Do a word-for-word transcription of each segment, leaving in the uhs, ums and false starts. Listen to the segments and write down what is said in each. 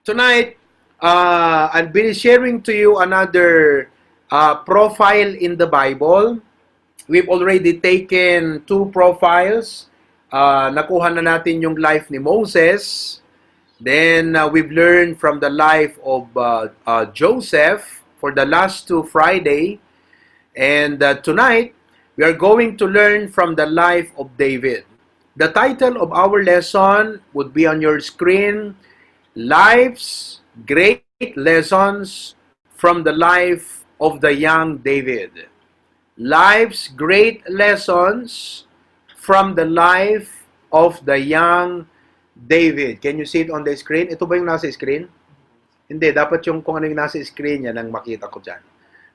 Tonight, uh, I'll be sharing to you another uh, profile in the Bible. We've already taken two profiles. Uh, nakuha na natin yung life ni Moses. Then uh, we've learned from the life of uh, uh, Joseph for the last two Friday. And uh, tonight, we are going to learn from the life of David. The title of our lesson would be on your screen, Life's Great Lessons from the Life of the Young David. Life's Great Lessons from the Life of the Young David. Can you see it on the screen? Ito ba yung nasa screen? Hindi, dapat yung kung ano yung nasa screen, yan ang makita ko dyan.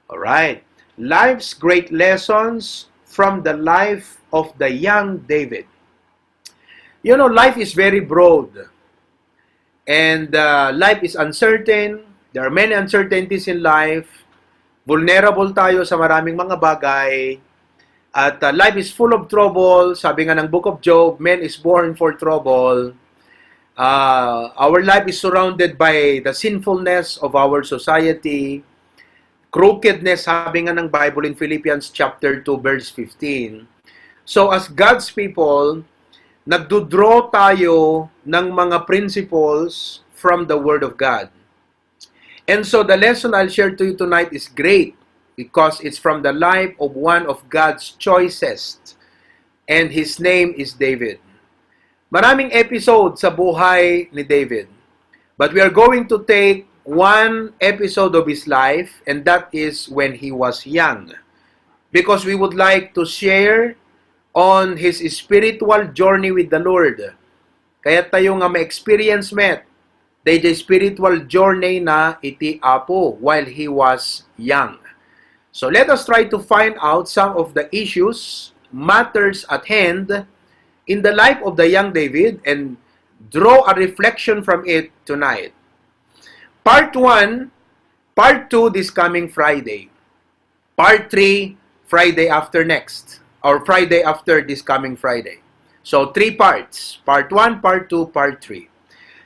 Alright. Life's Great Lessons from the Life of the Young David. You know, life is very broad. And uh, life is uncertain. There are many uncertainties in life. Vulnerable tayo sa maraming mga bagay. At uh, life is full of trouble. Sabi nga ng Book of Job, man is born for trouble. Uh, our life is surrounded by the sinfulness of our society. Crookedness, sabi nga ng Bible in Philippians chapter two, verse fifteen. So as God's people, nagdudraw tayo ng mga principles from the Word of God. And so the lesson I'll share to you tonight is great because it's from the life of one of God's choicest, and his name is David. Maraming episode sa buhay ni David. But we are going to take one episode of his life, and that is when he was young. Because we would like to share on his spiritual journey with the Lord. Kaya tayo nga ma-experience met dayjay spiritual journey na iti Apo while he was young. So let us try to find out some of the issues, matters at hand in the life of the young David and draw a reflection from it tonight. Part one, part two this coming Friday. Part three, Friday after next, or Friday after this coming Friday. So, three parts. Part one, part two, part three.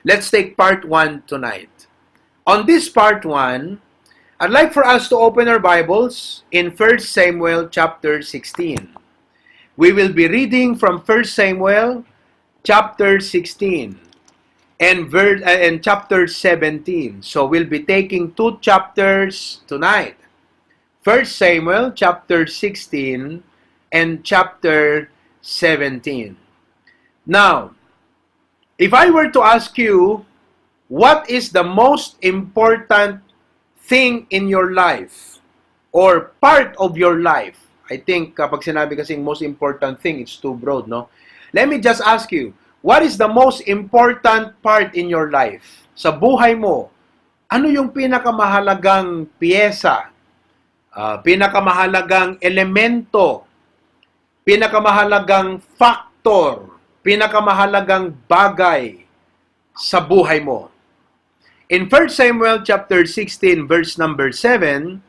Let's take part one tonight. On this part one, I'd like for us to open our Bibles in First Samuel chapter sixteen. We will be reading from First Samuel chapter sixteen and verse uh, and chapter seventeen. So we'll be taking two chapters tonight. First Samuel chapter sixteen and chapter seventeen. Now, if I were to ask you, what is the most important thing in your life or part of your life? I think kapag sinabi kasing most important thing, it's too broad, no? Let me just ask you, what is the most important part in your life? Sa buhay mo, ano yung pinakamahalagang piyesa, ah, pinakamahalagang elemento, pinakamahalagang factor, pinakamahalagang bagay sa buhay mo? In First Samuel chapter sixteen, verse number seven,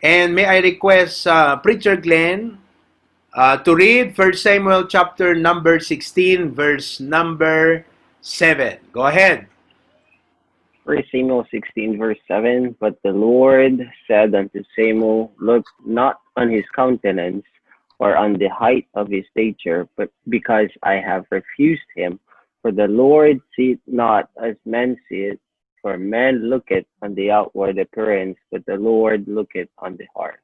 and may I request uh, Preacher Glenn uh, to read First Samuel chapter number sixteen, verse number seven. Go ahead. First Samuel sixteen, verse seven. But the Lord said unto Samuel, look not on his countenance or on the height of his stature, but because I have refused him. For the Lord seeth not as men seeth, for men looketh on the outward appearance, but the Lord looketh on the heart.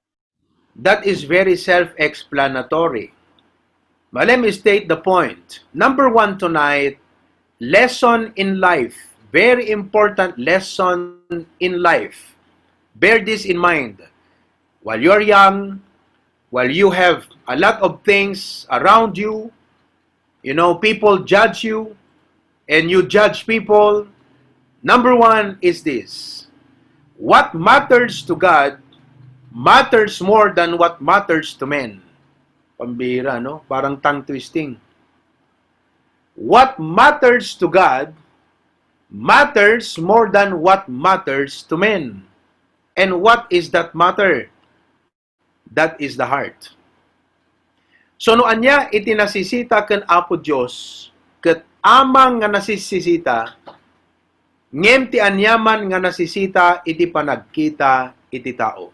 That is very self-explanatory. But let me state the point. Number one tonight, lesson in life. Very important lesson in life. Bear this in mind. While you are young, while you have a lot of things around you, you know, people judge you, and you judge people. Number one is this. What matters to God matters more than what matters to men. Pambira, no? Parang tongue twisting. What matters to God matters more than what matters to men. And what is that matter? That is the heart. So no ania iti nasisita ken Apo Dios, ket amang nga nasisisita, ngem ti aniaman nga nasisita iti panagkita iti tao.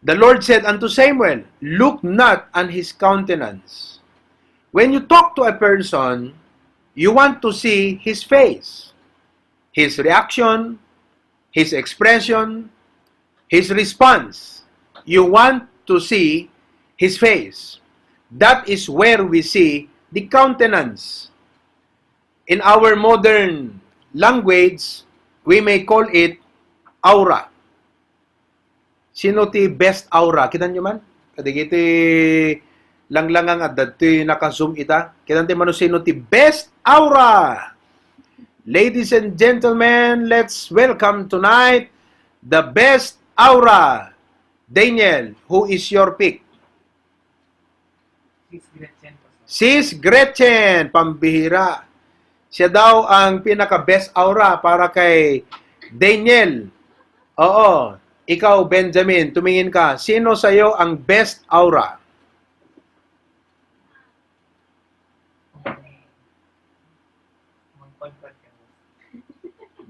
The Lord said unto Samuel, "Look not on his countenance." When you talk to a person, you want to see his face, his reaction, his expression, his response. You want to see his face. That is where we see the countenance. In our modern language, we may call it aura. Sino ti best aura? Kitan nyo man? Kadagiti langlangang adda ti naka-zoom ita. Kitan ti mano sino ti best aura? Ladies and gentlemen, let's welcome tonight the best aura. Daniel, who is your pick? Sis Gretchen po, sir. Sis Gretchen, pambihira. Siya daw ang pinaka-best aura para kay Daniel. Oo. Ikaw, Benjamin, tumingin ka. Sino sa'yo ang best aura?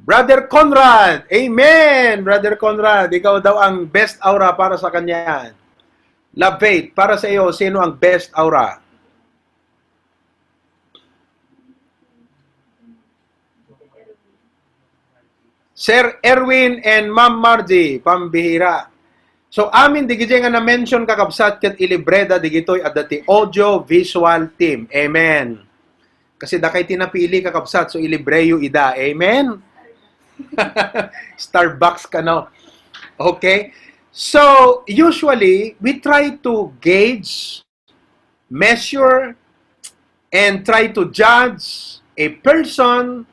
Brother Conrad! Amen! Brother Conrad, ikaw daw ang best aura para sa kanya. Love Faith, para sa iyo, sino ang best aura? Sir Erwin and Ma'am Margie, pambihira. So, amin digiti nga na-mention, kakabsat, ket ilibreda digitoy adda ti audio visual team. Amen. Kasi dakay ti napili, kakabsat, so ilibreyo ida. Amen? Starbucks ka, no? Okay? So, usually, we try to gauge, measure, and try to judge a person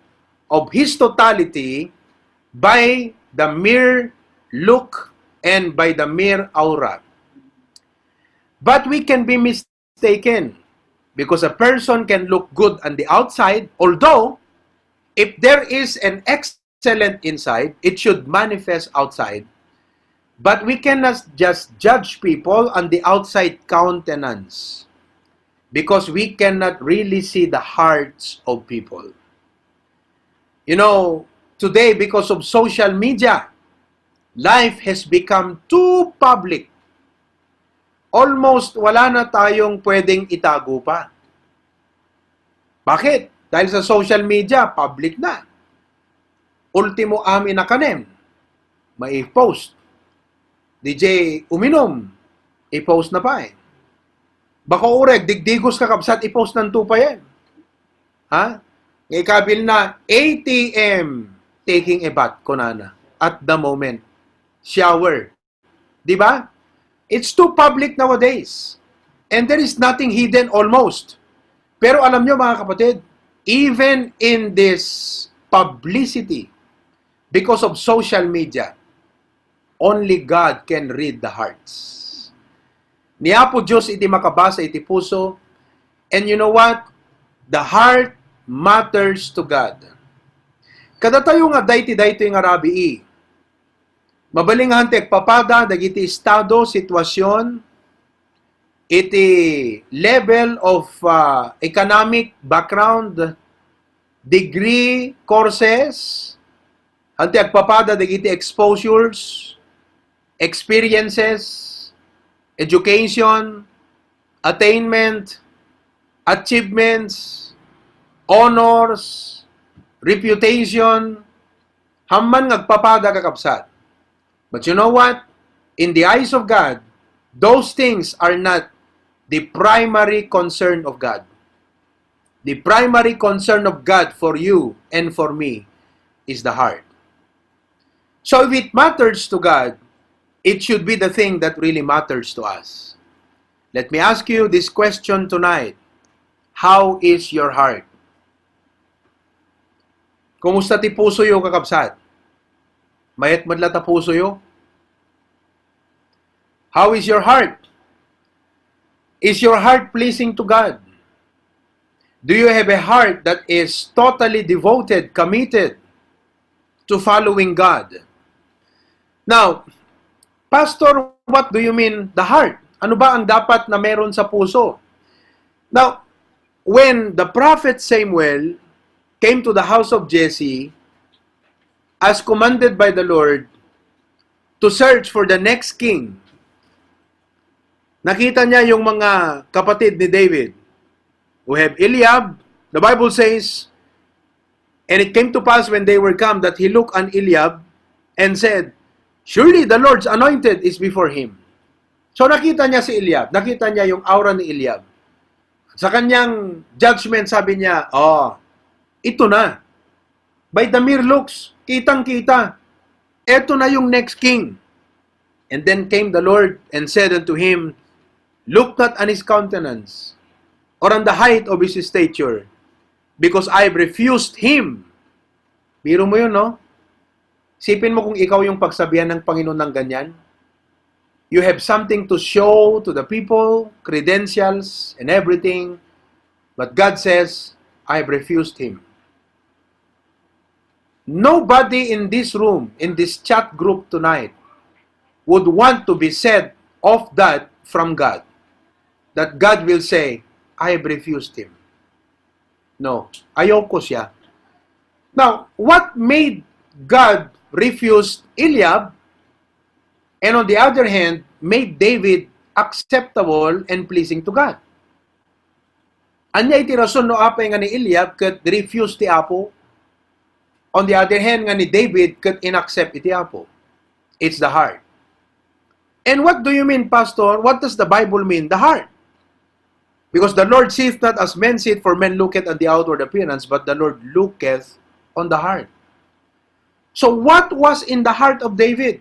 of his totality by the mere look and by the mere aura. But we can be mistaken because a person can look good on the outside, although if there is an excellent inside, it should manifest outside. But we cannot just judge people on the outside countenance because we cannot really see the hearts of people. You know, today, because of social media, life has become too public. Almost wala na tayong pwedeng itago pa. Bakit? Dahil sa social media, public na. Ultimo amin a kanem, mai-post. D J uminom, i-post na pay. Bako ureg, digdigos, kakabsat, i-post na pay. Ha? Nga ikabil na, A T M, taking a bath, kunana. At the moment. Shower. Di ba? It's too public nowadays. And there is nothing hidden almost. Pero alam nyo, mga kapatid, even in this publicity, because of social media, only God can read the hearts. Ni Apo Diyos iti makabasa iti puso. And you know what? The heart matters to God. Kadatayo nga daytoy, daytoy nga rabii, mabalin nga ti agpapada dagiti estado, sitwasyon, iti level of, ah, economic background, degree, courses, ti agpapada dagiti exposures, experiences, education, attainment, achievements, honors, reputation, haan man nga agpapada, kakabsat. But you know what? In the eyes of God, those things are not the primary concern of God. The primary concern of God for you and for me is the heart. So if it matters to God, it should be the thing that really matters to us. Let me ask you this question tonight. How is your heart? Kumusta ti pusoyo, kakabsat? Mayat met la ta pusoyo? How is your heart? Is your heart pleasing to God? Do you have a heart that is totally devoted, committed to following God? Now, Pastor, what do you mean the heart? Ano ba ang dapat na meron sa puso? Now, when the prophet Samuel came to the house of Jesse, as commanded by the Lord, to search for the next king. Nakita niya yung mga kapatid ni David. We have Eliab. The Bible says, "And it came to pass when they were come that he looked on Eliab and said, 'Surely the Lord's anointed is before him.'" So nakita niya si Eliab, nakita niya yung aura ni Eliab. Sa kanyang judgment, sabi niya, "Oh, ito na." By the mere looks, kitang-kita, "Eto na yung next king." And then came the Lord and said unto him, "Look not on his countenance, or on the height of his stature, because I have refused him." Biro mo yun, no? Isipin mo kung ikaw yung pagsabihan ng Panginoon ng ganyan. You have something to show to the people, credentials and everything, but God says, "I have refused him." Nobody in this room, in this chat group tonight, would want to be said of that from God, that God will say, "I have refused him." No, ayoko siya. Now, what made God refuse Eliab, and on the other hand, made David acceptable and pleasing to God? Ania iti rason no apay nga ni Eliab ket refuse ti Apo? On the other hand, nga ni David ket inaccept iti Apo. It's the heart. And what do you mean, Pastor? What does the Bible mean, the heart? Because the Lord seeth not as men seeth, for men looketh at the outward appearance, but the Lord looketh on the heart. So what was in the heart of David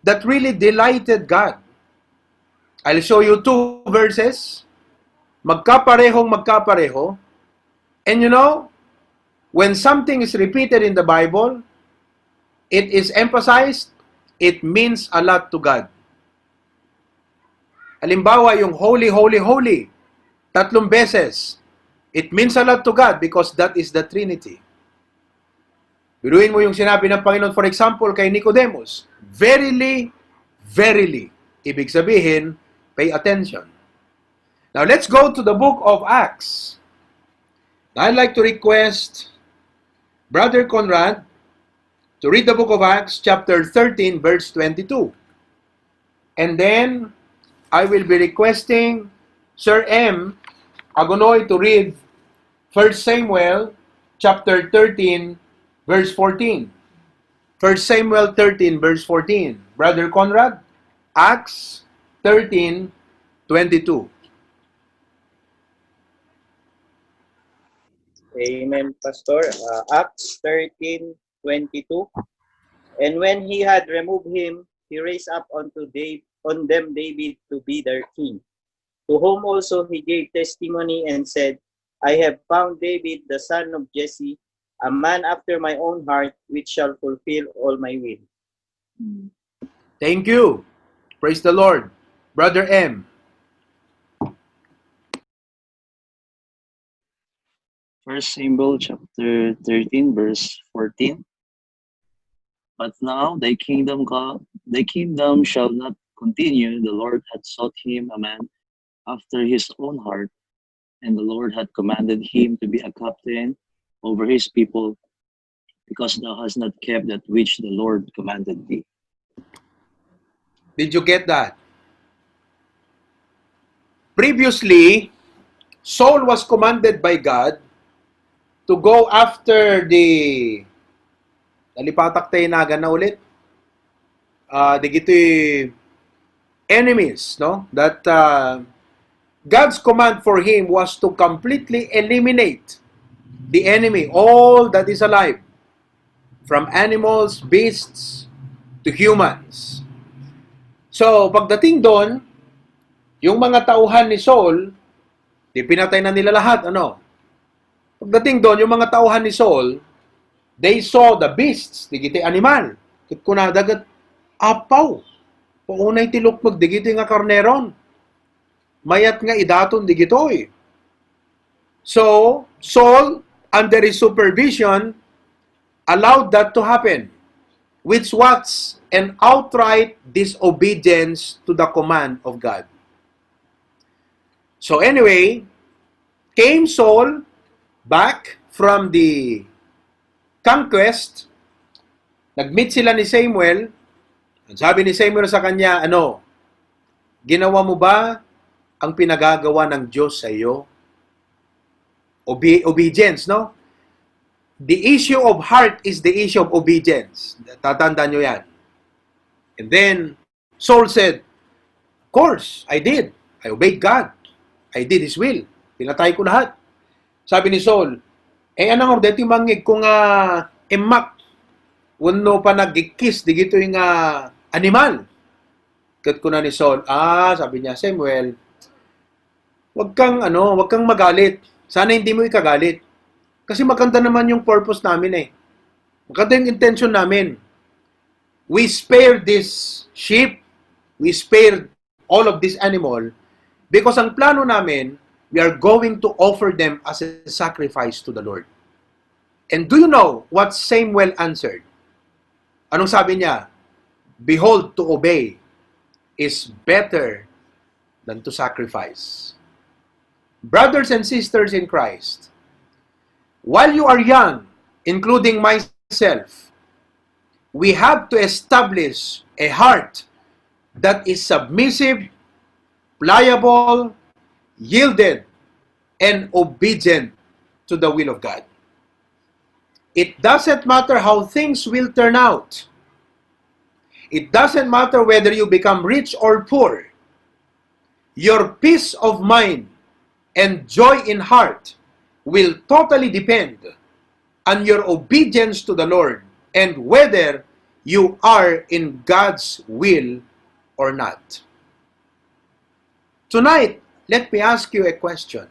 that really delighted God? I'll show you two verses. Magkaparehong magkapareho. And you know, when something is repeated in the Bible, it is emphasized, it means a lot to God. Halimbawa, yung "Holy, holy, holy," tatlong beses, it means a lot to God because that is the Trinity. Biruin mo yung sinabi ng Panginoon, for example, kay Nicodemus, "Verily, verily." Ibig sabihin, pay attention. Now, let's go to the book of Acts. I'd like to request Brother Conrad to read the book of Acts, chapter thirteen, verse twenty-two. And then, I will be requesting Sir M Agunoy to read First Samuel chapter thirteen, verse fourteen. First Samuel thirteen, verse fourteen. Brother Conrad, Acts thirteen twenty-two. Amen, Pastor. Uh, Acts thirteen twenty-two. And when he had removed him, he raised up unto David, on them David to be their king, to whom also he gave testimony and said, "I have found David, the son of Jesse, a man after my own heart, which shall fulfill all my will." Thank you. Praise the Lord. Brother M. First Samuel chapter thirteen, verse fourteen. But now thy kingdom come, thy kingdom shall not continue. The Lord hath sought him a man after his own heart, and the Lord hath commanded him to be a captain over his people, because thou hast not kept that which the Lord commanded thee. Did you get that? Previously, Saul was commanded by God to go after the, nalipatak tayo nagan na ulit, uh, digiti enemies, no? That uh, God's command for him was to completely eliminate the enemy, all that is alive, from animals, beasts, to humans. So, pagdating doon, yung mga tauhan ni Saul, di pinatay na nila lahat, ano? Pagdating doon, yung mga tauhan ni Saul, they saw the beasts, digiti animal. Ket kunada ket, "Apaw, paunay ti lukmeg digiti nga karneron. Mayat nga idaton digitoy." So, Saul, under his supervision, allowed that to happen, which was an outright disobedience to the command of God. So anyway, came Saul back from the conquest, Nag-meet sila ni Samuel. Sabi ni Samuel sa kanya, "Ano, ginawa mo ba ang pinagagawa ng Diyos sa iyo?" Obe-, obedience, no? The issue of heart is the issue of obedience. Tatandaan nyo yan. And then, Saul said, "Of course, I did. I obeyed God. I did His will. Pinatay ko lahat." Sabi ni Saul, "Eh, anang order ti mangngeg ko nga emmak? Wenno panagikis digitoy nga animal?" Ket kuna ni Saul, "Ah," sabi niya, "Samuel, wag kang, ano, wag kang magalit. Sana hindi mo ikagalit. Kasi maganda naman yung purpose namin eh. Maganda yung intention namin. We spared this sheep. We spared all of this animal because ang plano namin, we are going to offer them as a sacrifice to the Lord." And do you know what Samuel answered? Anong sabi niya? "Behold, to obey is better than to sacrifice." Brothers and sisters in Christ, while you are young, including myself, we have to establish a heart that is submissive, pliable, yielded, and obedient to the will of God. It doesn't matter how things will turn out. It doesn't matter whether you become rich or poor. Your peace of mind and joy in heart will totally depend on your obedience to the Lord and whether you are in God's will or not. Tonight, let me ask you a question.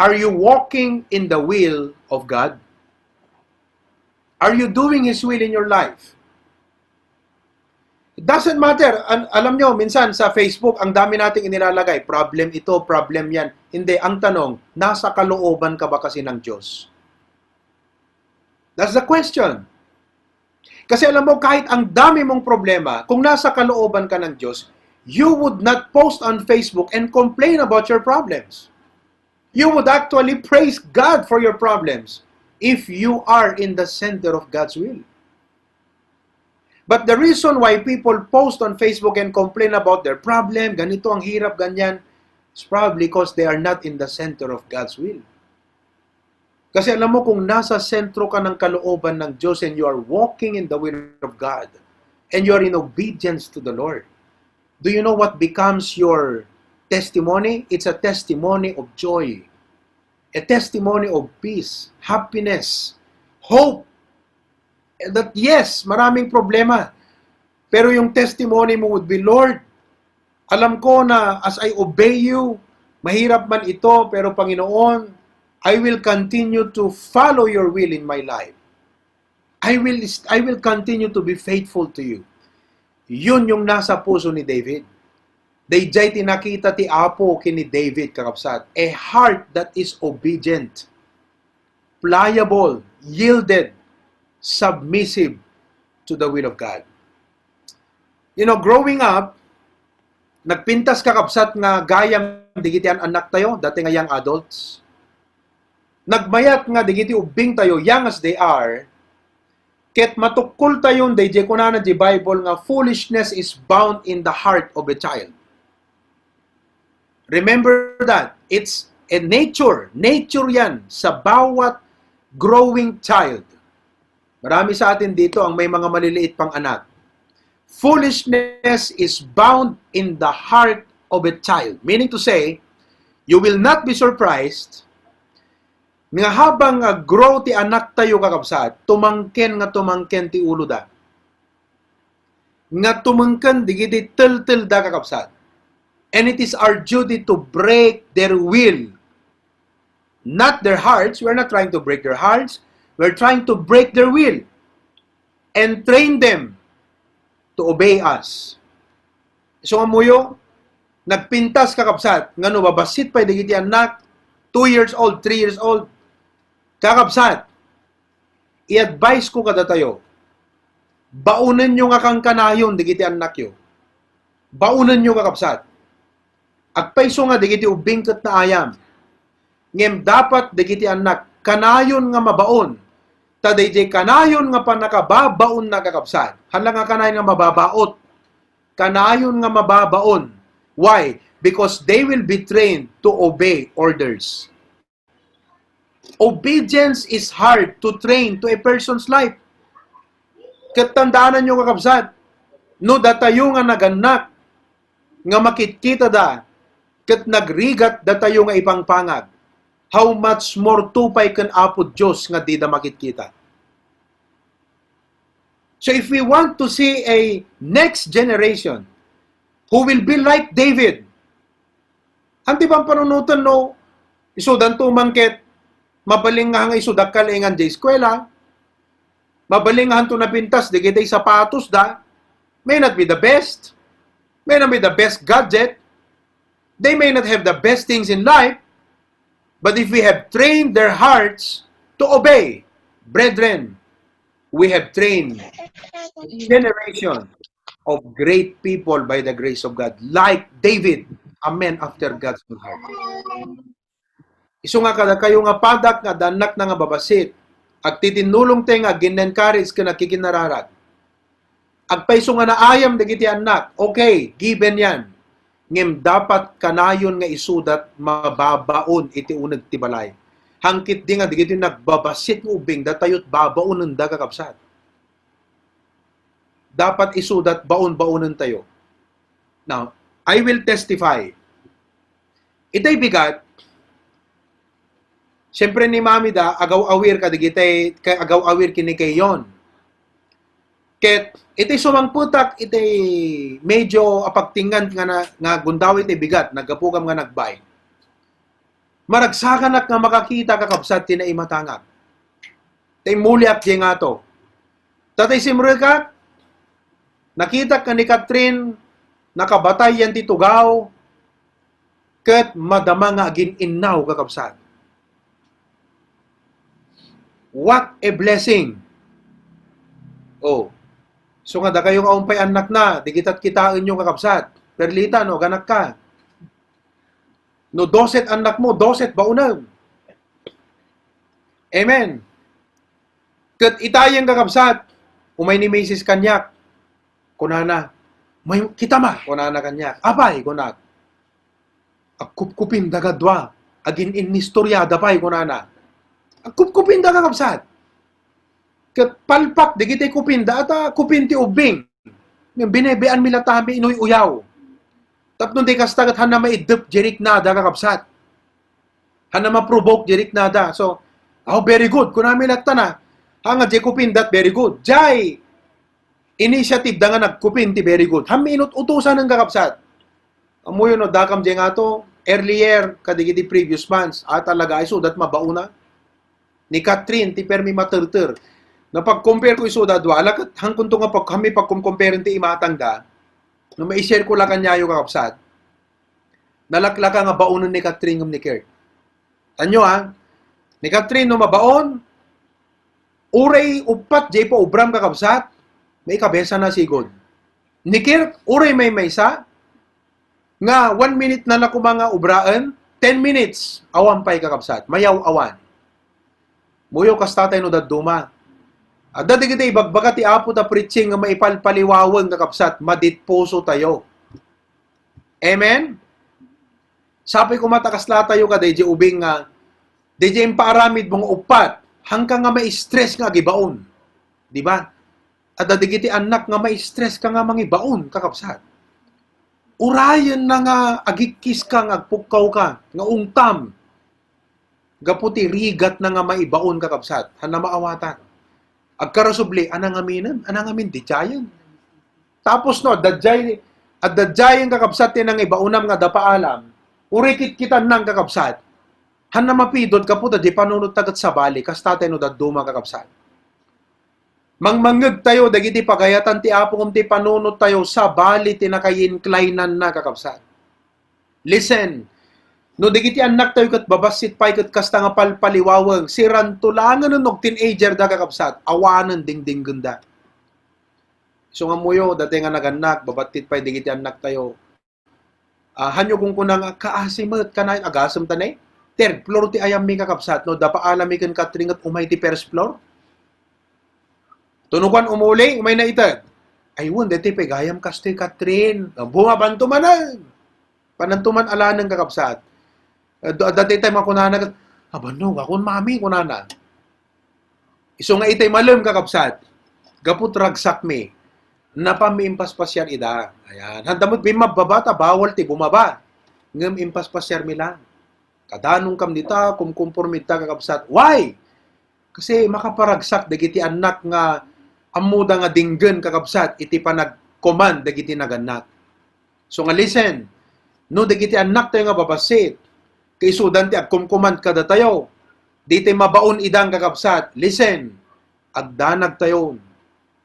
Are you walking in the will of God? Are you doing His will in your life? It doesn't matter. An-, alam nyo, minsan sa Facebook, ang dami nating inilalagay. Problem ito, problem yan. Hindi, ang tanong, nasa kalooban ka ba kasi ng Diyos? That's the question. Kasi alam mo, kahit ang dami mong problema, kung nasa kalooban ka ng Diyos, you would not post on Facebook and complain about your problems. You would actually praise God for your problems if you are in the center of God's will. But the reason why people post on Facebook and complain about their problem, ganito ang hirap, ganyan, is probably because they are not in the center of God's will. Kasi alam mo, kung nasa sentro ka ng kalooban ng Diyos and you are walking in the will of God and you are in obedience to the Lord, do you know what becomes your testimony? It's a testimony of joy, a testimony of peace, happiness, hope. And that, yes, maraming problema. Pero yung testimony mo would be, "Lord, alam ko na as I obey you, mahirap man ito, pero Panginoon, I will continue to follow your will in my life. I will, I will continue to be faithful to you." Yun yung nasa puso ni David. Dayjay ti nakita ti Apo ken ni David, kakabsat. A heart that is obedient, pliable, yielded, submissive to the will of God. You know, growing up, nagpintas, kakabsat, nga gayam digiti an-annaktayo, dati nga young adults. Nagmayat nga digiti ubbingtayo, young as they are, ket matukkoltayon dayjay kunana di Bible nga foolishness is bound in the heart of a child. Remember that. It's a nature. Nature yan sa bawat growing child. Marami sa atin dito ang may mga maliliit pang anak. Foolishness is bound in the heart of a child. Meaning to say, you will not be surprised nga habang nga grow ti anaktayo, kakabsat, tumangken nga tumangken ti uloda. Nga tumengken digiti teltelda, kakabsat. And it is our duty to break their will. Not their hearts. We're not trying to break their hearts. We're trying to break their will and train them to obey us. So, amuyo, nagpintas, kakabsat, nga no mabassit pay dagiti annak, two years old, three years old, kakabsat, i-advise ko kadatayo, baunenyo nga kankanayon dagiti annakyo. Baunenyo, kakabsat. Agpayso nga dagiti ubbing ket naayam. Ngem dapat dagiti annak kanayon nga mabaon Ta dayjay kanayon nga pannakababaonna, kakabsat, hala nga kanayon nga mababaut. Kanayon nga mababaon. Why? Because they will be trained to obey orders. Obedience is hard to train to a person's life. Ket tandaananyo, kakabsat, no datayo nga nagannak nga makitkitada ket nagrigat datayo nga ipangpangag, how much more to pay ken Apo Dios nga dida makitkita? So if we want to see a next generation who will be like David, anti pampanunoten no isudanto man ket mabalin nga hanga isudak kalaingan diay eskuela, mabalin nga hanto napintas dagiti sapatos da, may not be the best, may not be the best gadget, they may not have the best things in life, but if we have trained their hearts to obey, brethren, we have trained a generation of great people by the grace of God, like David, a man after God's own heart. Isu nga kadakayo nga padak nga adda annakna nga babassit, agtitinnulongtay nga agin-encourage ken agkikinararag. Agpayso nga naayam dagiti annak, okay, given yan. Ngem dapat kanayon nga isudat mababaon iti uneg ti balay. Hangkit di nga dagiti nagbabassit nga ubbing, datayot babaonenda, kakabsat. Dapat isudat baon-baonentayo. Now, I will testify. Itay bigat, siyempre ni Mami da, agaw-awir kadigitay, kay agaw-awir kini kayon. Ket iti sumangpetak iti medyo apagtingan nga na, nga gundaway ti bigat, naggapukam nga nagbay. Maragsakanak nga makakita, kakabsat, ti naimatangak. Tay muliak diay ngato. Tatay simrekak, nakitak nga ni Catherine, nakabatay yan ti tugaw, ket madama nga agin-innaw, kakabsat. What a blessing! Oh. So nga dakayo nga umpay annakna, di kitat kitaenyo, kakabsat. Perlita, no, aganakka. No doset annakmo, doset baonem. Amen. Ket itayen, kakabsat, umay ni Misis kaniak. Kunana, "May, kita ma," kunana kaniak. "Apay," kunak. "Agkupkupinda kadua, agin-innistoriada pay," kunana. Agkupkupinda, kakabsat. Ket palpak dagiti kupinda, ata kupin ti ubbing. Ngem binebeanmi latta, mi inuy-uyaw. Tapno di kasta ket hanna maiddep diay riknada, kakabsat. Hanna ma-provoke diay riknada. So, "Oh, very good," kunami latta na. Haan nga diay kupinda, very good. Diay initiative da nga nagkupin ti very good. Haan mi inut-utosanen, kakabsat. Ammoyo no dakam diay ngato, earlier, kadigiti previous months, a talaga, isudat mabaona. Ni Catherine, ti permi materter. Napag-compare ko isuda dua, ala ket hankonto nga pag-, haan mi pagkom-comparen ti imatangda. No mai-share ko la kaniayo, kakabsat. Nalaklaka nga baonen ni Catherine ngem ni Kurt. Ania, ha? Ni Catherine, no mabaon, uray uppat diay paubram, kakabsat, maikabesana sigud. Ni Kurt, uray maymaysa, nga one minute na la koma nga ubraen, ten minutes, awan pay, kakabsat, mayaw-awan. Ammoyo, kasta tay no dadduma. Adda dagiti ibagbaga ti Apo ta preaching nga maipalpaliwawen, kakabsat, maditpuso tayo. Amen? Sapay koma ta kasla tayo kadaydi ubing nga, daydi impaaramid mo nga uppat, haanka nga ma-stress nga agibaon. Di ba? Adda dagiti annak nga ma-stress ka nga mangibaon, kakabsat. Urayenna nga agikkiska nga agpukkawka, nga ungtam. Gapu ti rigatna nga maibaon, kakabsat, hanna maawatan. Agkarasubli, anangaminen, anangamin ti giant. Tapos no, adda diay, adda diay, kakabsat, ti nangibaonam nga adda paalam, uray kitkitanna, kakabsat, hanna mapidot gapu ta diay panunotta ket sabali, kasta tay no dadduma, kakabsat. Mangmangngeg tayo dagiti pagayatan ti Apo ngem ti panunot tayo sabali ti nakainclinanna, kakabsat. Listen, no dagiti annak tayo ket babassit pay ket kasta nga palpaliwaweng, siranto langen no teenager da, kakabsat, awanen dingdinggenda. Isu nga ammoyo, dayta nga nagannak, babattit pay dagiti annak tayo. Ah, hanyo kunkuna nga, "Kaasi met, kanayon, agasem ta ne? Third floor ti ayammi, kakabsat, no, adda paalammi ken Catherine ket umay ti first floor." Tunukan umuli, umayna ited. Ay, wen, daytoy pay gayam kastoy, Catherine. Bumabanto manen. Pananto man alanen, kakabsat. Adda, adda tay makunana ket, "Abannog, akon mami," kunana. Isu nga itay malem, kakabsat, gapu ta ragsakmi, napanmi impaspasiar ida. Ayan. Handa met bimmababa ta bawal ti bumaba. Ngem impaspasiarmi lang. Kadanongkam dita, kumkumpormi dita, kakabsat. Why? Kasi makaparagsak dagiti annak nga ammoda nga denggen, kakabsat, iti panag-command dagiti nagannak. So nga, listen, no dagiti annaktayo nga babassit, kaisudan ti agkumkumand kadatayo, ditay mabaon idan, kakabsat, listen, agdanagtayon.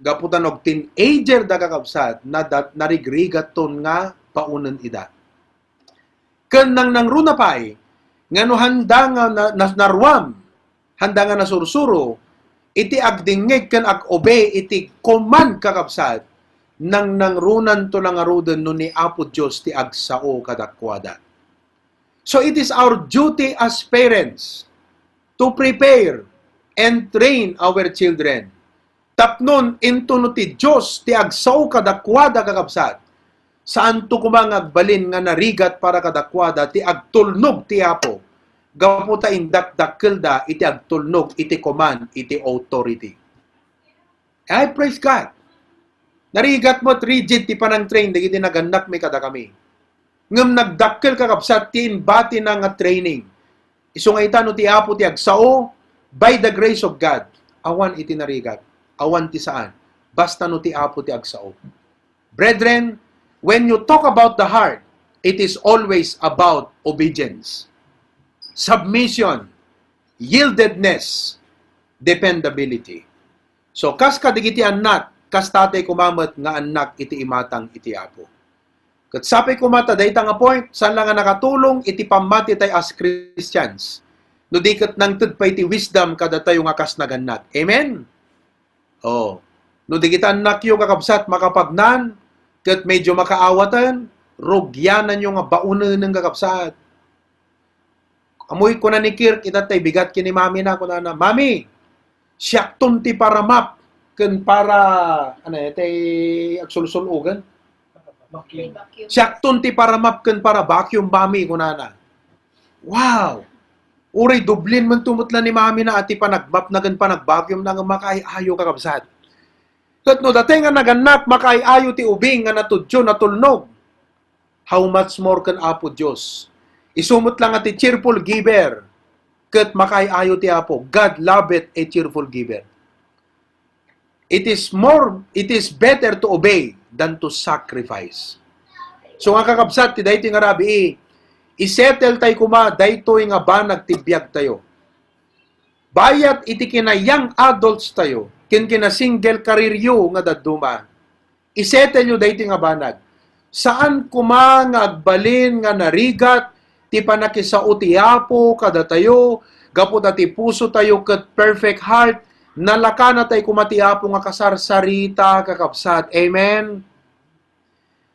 Gapu ta no ag-teenager da, kakabsat, nada-, narigrigatton nga baonen ida. Ken nangnangruna pay, nga no handa nga na-, nas-, naruam, handa nga nasursuro, iti agdingngeg ken ag-obey iti command, kakabsat, nangnangrunanto la ngaruden no ni Apo Dios ti agsao kadakuada. So it is our duty as parents to prepare and train our children. Tapnon intono ti Dios ti agsao kadakuada, kakabsat, saanto koma nga agbalin nga narigat para kadakuada ti agtulnog ti Apo, gapu ta indakdakkelda iti agtulnog iti command, iti authority. Ay, praise God! Narigat met, rigid ti panang-train dagiti nagannakmi kadakami. Ngem nagdakkel, kakabsat, ti imbatina nga training. Isu nga ita, no ti Apo ti agsao, by the grace of God, awan iti narigat, awan ti saan, basta no ti Apo ti agsao. Brethren, when you talk about the heart, it is always about obedience, submission, yieldedness, dependability. So, kas kadagiti annak, kasta tay koma met nga annak iti imatang iti Apo. Ket sapay koma ta dayta nga point, saan la nga nakatulong iti pammatitayo as Christians, no di ket nangted pay ti wisdom kadatayo nga kas nagannad. Amen? Oh. No dagiti annakyo, kakabsat, makapagnan, ket medyo makaawaten, rugiananyo nga baonenen, kakabsat. Ammoy kuna ni Kirk, ita tay bigat ken ni mami na, kunana, "Mami, siakton ti paramap ken para," ano, tay agsulsul-ogen? Vacuum. Siakton ti paramap ken para vacuum, mami, kunana. Wow! Uray dublin man tumutla ni mami na ati panagmap na ken panagvacuum na nga makaay-ayo, kakabsat. Ket no datay nga nagannak, makaay-ayo ti ubing nga natudyo, natulnog. How much more ken Apo Dios? Isu met la nga ti cheerful giver, ket makaay-ayo ti Apo. God loveth a cheerful giver. It is more, it is better to obey than to sacrifice. So nga kakabsat, ti daytoy nga rabii, isettle tay koma daytoy nga banag ti biag tayo. Bayat iti kina-young adults tayo, ken kina-single career yo nga dadduma, isettle yo daytoy nga banag. Saan koma nga agbalin nga narigat ti pannakisao ti Apo kadatayo, gapu ta ti puso tayo ket perfect heart, nalakana tay koma ti Apo nga kasarsarita, kakabsat. Amen?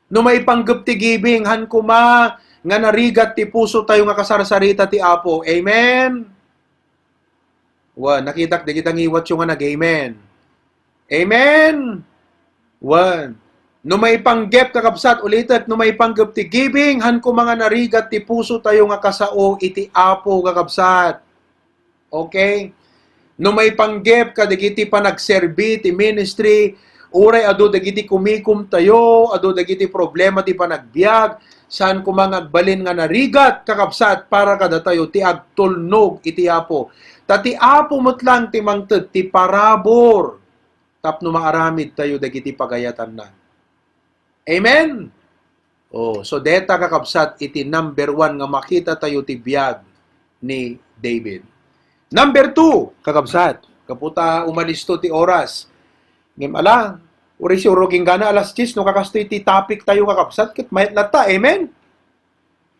No maipanggep ti giving, han koma nga narigat ti puso tayo nga kasarsarita ti Apo. Amen? Wen, nakitak dagita ngiwatyo nga nag-amen. Amen? Wen. No maipanggep, kakabsat, ulitek, no maipanggep ti giving, han koma nga narigat ti puso tayo nga kasao iti Apo, kakabsat. Okay? No maipanggep kadagiti panagserbi ti ministry, uray adu dagiti kumikom tayo, adu dagiti problema ti panagbiag, saan koma nga agbalin nga narigat, kakabsat, para kadatayo ti agtulnog iti Apo. Ta ti Apo met lang ti mangted ti parabur tapno maaramid tayo dagiti pagayatanna. Amen? Oh, so deta, kakabsat, iti number one nga makita tayo ti biag ni David. Number two, kakabsat, gapu ta umalisto ti oras. Ngem ala, uray si urog inggana alas dies, no kakastoy ti topic tayo, kakabsat, ket mayat latta. Amen?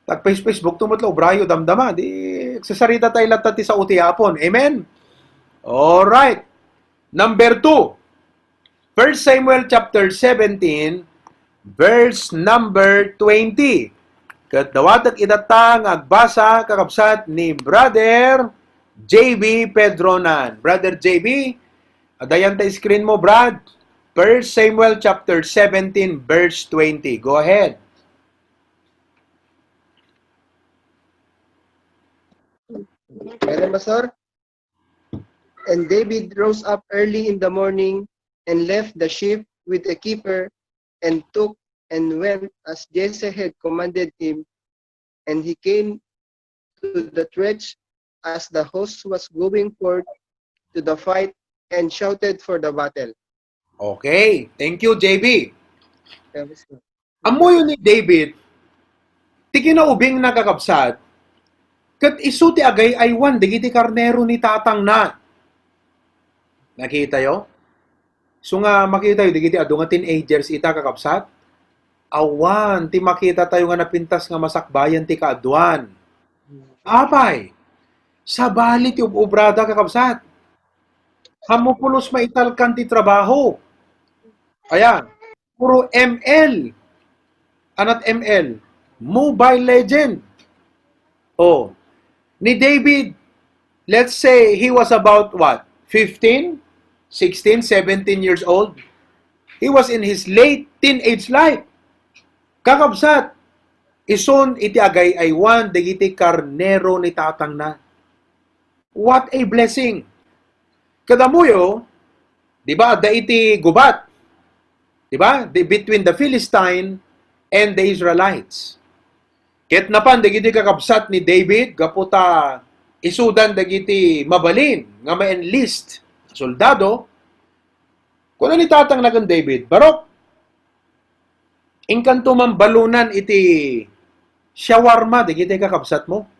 Tag-Facebook to met la, ubrayo, damdama, di agsasarita tayo latta ti sao ti Apon. Amen? Alright. Number two, First Samuel chapter seventeen, verse number twenty. Ket dawatek itatta nga agbasa, kakabsat, ni Brother J B Pedronan. Brother J B, Adda yan ta screen mo, Brad. First Samuel chapter seventeen, verse twenty. Go ahead. Meron ba, sir? And David rose up early in the morning and left the sheep with a keeper and took and went as Jesse had commanded him. And he came to the church as the host was going forth to the fight and shouted for the battle. Okay. Thank you, J B. Tapos, Ammoyo ni David, ti kinaubingna, kakabsat, ket isu ti agay-aywan dagiti karnero ni tatangna. Nakitayo? Isu nga makitayo, dagiti adu nga teenagers ita, kakabsat, awan ti makitatayo nga napintas nga masakbayan ti kaaduan. Apay, sabali ti ub-ubrada, kakabsat. Ammo pulos maitalkan ti trabaho. Ayan. Puro M L. Anat M L? Mobile Legend. Oh. Ni David, let's say he was about what? Fifteen? Sixteen, seventeen years old? He was in his late teenage life. Kakabsat, isun iti agay-aywan dagiti karnero ni tatangna. What a blessing! Ket ammoyo, di ba, adda iti gubat, di ba, the, between the Philistine and the Israelites. Ket napan dagiti kakabsat ni David, gapu ta isudan dagiti mabalin nga ma-enlist a soldado, kuna ni tatangna ken David, "Barok, inkanto man balunan iti shawarma dagiti kakabsatmo."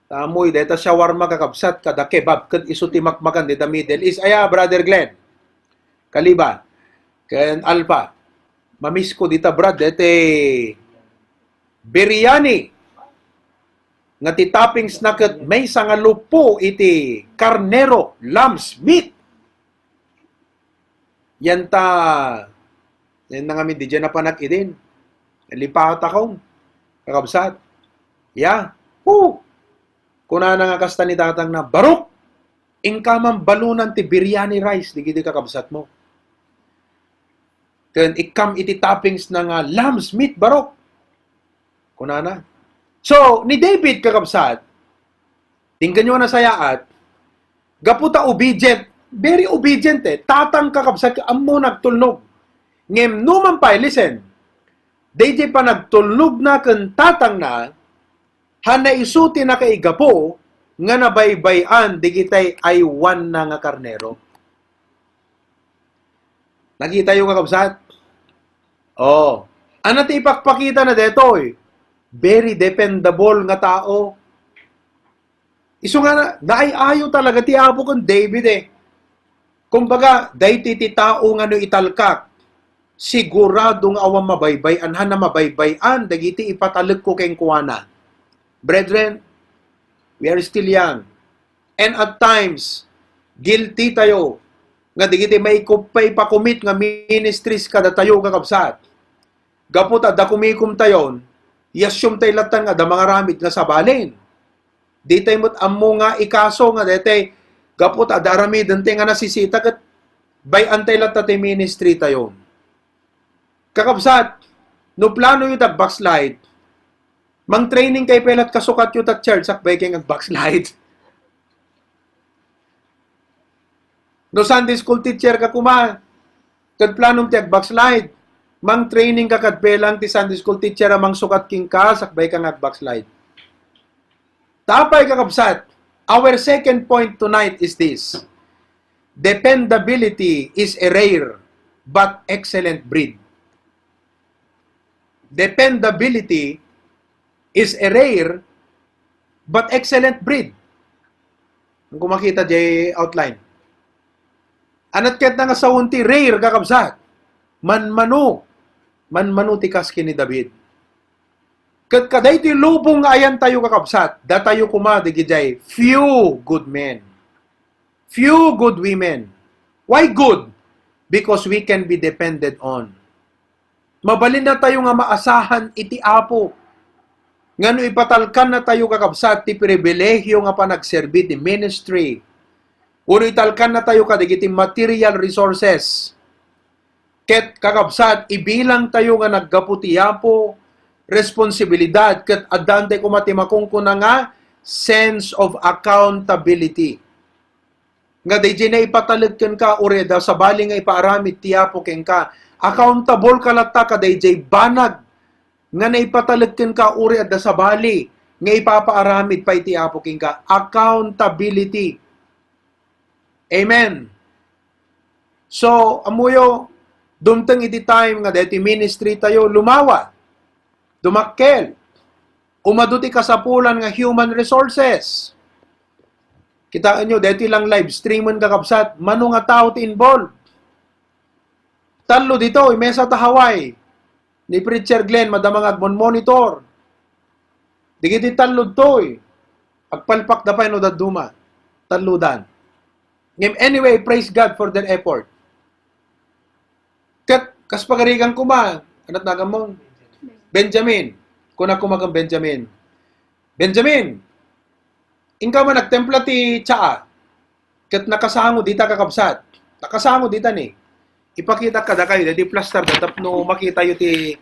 Tamoy, dayta shawarma, kakabsat, kada kebab, ket isu ti makmakan dita Middle East. Aya, Brother Glenn, Kaliba, ken Alpha. Mamisko dita, Brad, dayta biryani nga ti toppings na ket maysa nga lupo iti karnero, lamb's meat. Yan ta, yan na ngamin, di dyan napanak idin. Lipatak akong, kakabsat. Ya, hu! Kunana nga kasta ni tatangna, "Barok, inka man balunan ti biryani rice, digiti kakabsatmo. Ken ikkam iti toppings na nga lamb's meat, barok." Kunana. So, ni David, kakabsat, tingnan nyo nga nasayaat, gapu ta obedient, very obedient eh. Tatang, kakabsat, ammo nagtulnog. Ngem numan pay, listen, dayjay panagtulnogna ken tatangna, han naisu ti nakaigapu nga nabaybay-an digitay aywanna nga karnero. Nakitayo, kakabsat? Oh. Ano ti ipakpakita na detoy? Very dependable nga tao. Isu nga na, naay-ayo talaga ti Apo ken David eh. Kumbaga, daytoy ti tao nga no italkak, sigurado nga awan mabaybay-an, han na mabaybay-an dagiti ipatalekko kenkuana. Brethren, we are still young. And at times, guilty tayo nga digiti maikup-, maipakumit nga ministries kadatayo, kakabsat. Gapu ta adda kumikumtayon, i-assume tay latta nga adda mangaramid nga sabalin. Di tay met ammo nga ikaso nga daytay, gapu ta adda aramiden tay nga nasisita ket bay-an tay latta ti ministry tayo. Kakabsat, no plano yu ta backslide, mang-training kay pelat kasukatyo ta church, sakbay kay nga backslide. No Sunday school teacher ka kuma, ket planom ti ag-backslide, mang-training ka kad pelang ti Sunday school teacher a mangsukat kenka, sakbay ka nga ag-backslide. Tapay, kakabsat, our second point tonight is this. Dependability is a rare but excellent breed. Dependability is a rare but excellent breed. Ang kumakita jay outline. Anat ket nga sawen ti rare, kakabsat. Manmano. Manmano ti kas ken ni David. Ket kadaytoy lubong nga ayantayo, kakabsat, datayo kuma digijay few good men. Few good women. Why good? Because we can be depended on. Mabalin na tayo nga maasahan iti Apo. Nga no ipatalkan na tayo, kakabsat, ti pribilehiyo nga panagserbi ti ministry, Uno, italkannatayo kadagiti material resources. Ket, kakabsat, ibilangtayo nga naggapu ti Apo, responsibilidad, ket addantay koma ti makunkuna nga sense of accountability. Nga daydiay naipatalek kenka, uray adda sabali nga ipaaramid ti Apo kenka. Accountable ka latta kadaydiay banag nga naipatalek kenka, uray adda sabali nga ipapaaramid pay ti Apo kenka. Accountability. Amen. So, ammoyo, dumteng iti time nga daytoy ministry tayo, lumawa, dumakkel, umadu ti kasapulan nga human resources. Kitaenyo, daytoy lang live streamen, kakabsat, mano nga tao ti involved. Tallo ditoy, mesa ta Hawaii. Ni Preacher Glenn, madama nga agmon-monitor. Dagiti tallo ditoy, agpalpakda pay no dadduma. Tallodan. Ngem anyway, praise God for their effort. Ket, kas pagarigan koma, anat nagan mo? Benjamin. Kuna koma ken Benjamin. Benjamin, inka man nagtempla ti tsaa. Ket nakasango dita, kakabsat. Nakasango dita ni. Ipakita kadakayo, daydi plaster da tapno makitayo ti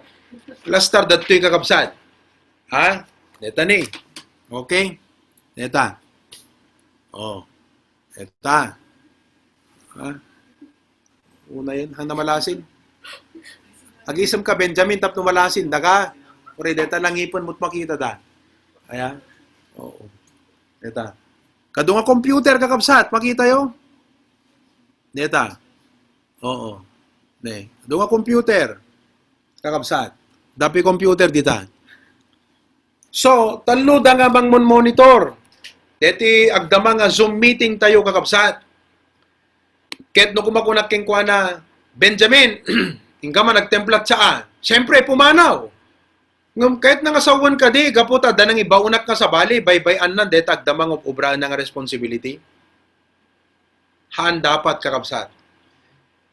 plaster datoy, kakabsat. Ha? Deta ni. Okay? Deta. Oh. Deta. Ha? Una yan, handa malasin. Agisem ka, Benjamin, tapno malasin, daga. Uray, deta lang ipen mo't makita da. Aya? Oo. Deta. Kadu nga computer, kakabsat, makita yo? Deta. Oo. Ne. Kadu nga computer, kakabsat. Dapi computer, dita. So, tallo da nga mangmon-monitor. Deti agdama nga Zoom meeting tayo, kakabsat. Ket no kumakunak kenkuana, "Benjamin, inka man nagtempla ti tsaa." Siyempre, pumanaw. Ngem ket nangasawen kadi, gapu ta adda nangibaonak nga sabali, baybay-annan, deta agdama nga ob-obraenna nga responsibility. Haan dapat, kakabsat.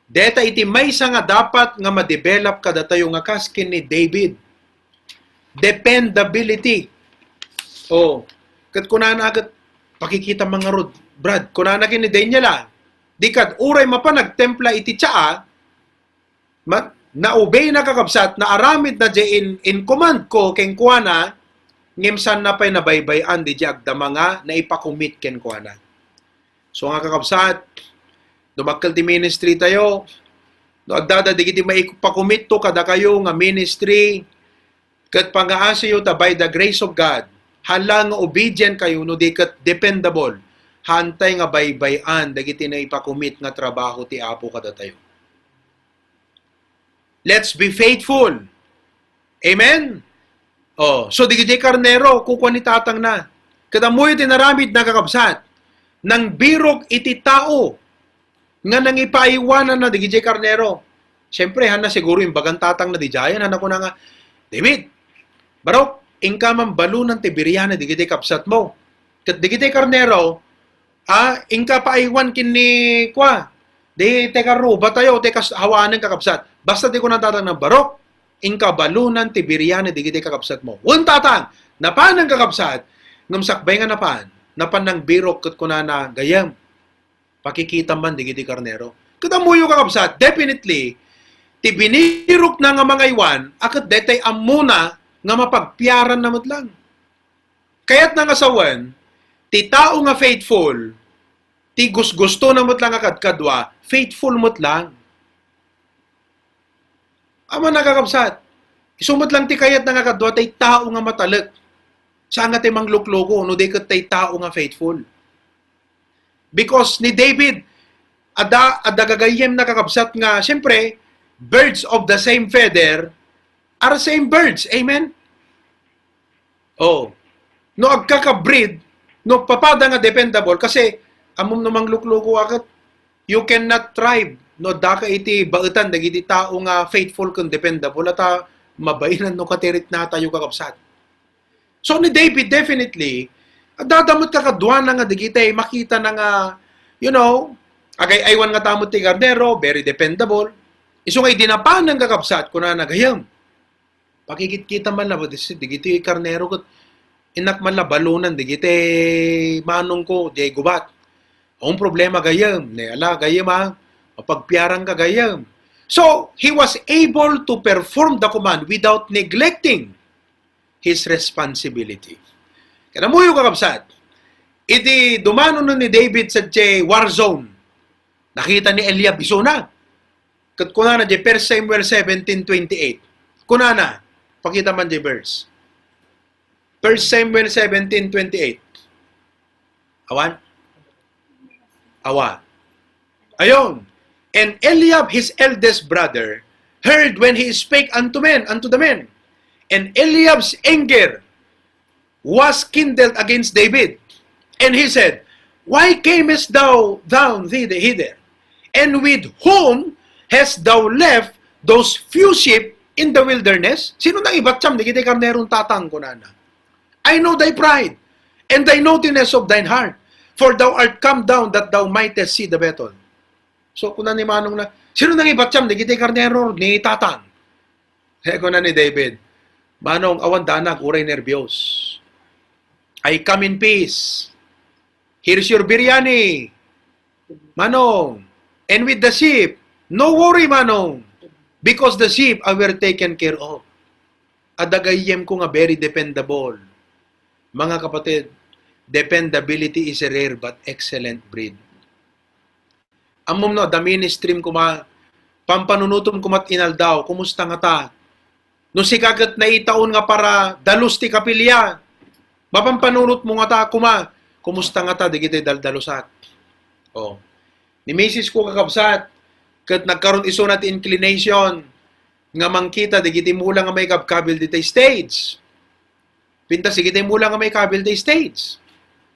Deta iti maysa nga dapat nga ma-develop kadatayo nga kas ken ni David. Dependability. O, ket kunana ket, "Pakikita man ngarud, Brad." Kunana ken ni Daniel, a, "Di kad uray mapan nagtempla iti tsaa, ma-, naobeyna, kakabsat, naaramidna diay in, in command ko kenkuana, ngem saanna pay nabaybay-an diay agdama nga naipakomit kenkuana." So nga, kakabsat, dumakkel ti ministry tayo. No addada dagiti maipakomitto kadakayo nga ministry, ket pangaasiyo ta by the grace of God, hala nga obedient kayo, no di ket dependable, hantay nga baybay-an dagiti naipakomit nga trabaho ti Apo kadatayo. Let's be faithful. Amen? Oh, so digiti karnero, kukuan ni tatangna. Ket ammoyo ti naramidna, kakabsat. Nangbirok iti tao nga nangipaaywananna digiti karnero. Siyempre, hanna siguro imbagan tatangna didiay, hanna kuna nga, "David, barok, inka man balunan ti biryani digiti kabsatmo. Ket digiti karnero, a, inka paaywan ken ni kua, di ti karruba tayo, ti kas-, awanen, kakabsat." Basta ti kuna tatangna, "Barok, inka balunan ti biryani digiti kakabsatmo." Wen, tatang, napanen, kakabsat, ngem sakbay nga napan, napan nangbirok ket kunana, "Gayyem, pakikita man digiti karnero." Ket ammoyo, kakabsat, definitely, ti binirokna nga mangaywan, a ket daytay ammona nga mapagpiaranna met lang. Kayatna nga sawen, ti tao nga faithful, ti gusgustona met lang a kadkadua, faithful met lang. Amanna, kakabsat, isu met lang ti kayatna nga kadua, tay tao nga matalek. Saan nga tay manglukloko, no di ket tay tao nga faithful. Because ni David, adda, adda gagayyemna, kakabsat, nga, siyempre, birds of the same feather are same birds. Amen? Oh. No agkaka-breed, no papada nga dependable, kasi ammom no manglukloko a ket, you cannot thrive no daka iti baetan dagiti tao nga faithful ken dependable, a ta mabainan no katiriknatayo, kakabsat. So, ni David, definitely, adda met kakaduana nga dagiti makitana nga, you know, agay-aywan nga ta met ti karnero, very dependable. Isu nga idi napanen, kakabsat, kunana, "Gayyem, pakikitkitam man la, dagiti karnero ket innak man la balunan dagiti manongko, diay gubat." Ang problema gayam, ne, ala gayam, ah, mapagpiarang ka gayam. So, he was able to perform the command without neglecting his responsibility. Kanamuyo, kakabsat, iti dumano ni David sa war zone, nakita ni Eliab isuna. Ket kunana di First Samuel seventeen twenty-eight. Kunana, pakita man di verse. First Samuel seventeen twenty-eight. Awan? Awan. Ayun. And Eliab, his eldest brother, heard when he spake unto men, unto the men. And Eliab's anger was kindled against David. And he said, "Why camest thou down thither? And with whom hast thou left those few sheep in the wilderness?" Sino nang ibatyam dagiti karneron, tatang? Kunana. "I know thy pride and thy naughtiness of thine heart, for thou art come down that thou mightest see the battle." So, kuna ni manong na, "Sino nang ibatyam dagiti karnero ni tatang?" Kaya kuna ni David, "Manong, awan danag uray nerbios. I come in peace. Here's your biryani, Manong. And with the sheep, no worry, Manong, because the sheep are well taken care of." Adda gayyemko nga very dependable. Mga kapatid, dependability is a rare but excellent breed. Ammom no, adda ministrim koma, pampanunutom komat inaldaw, kumusta ngata? No sika ket naitaon nga para dalus ti kapilya, mapampanunotmo ngata koma, kumusta ngata dagiti daldalusat? Oh. Ni misis ko, kakabsat, ket nagkaron isuna ti inclination nga mangkita dagiti mula nga maikabkabil ditoy stage. Pintas dagiti mula nga maikabkabil ditoy stage.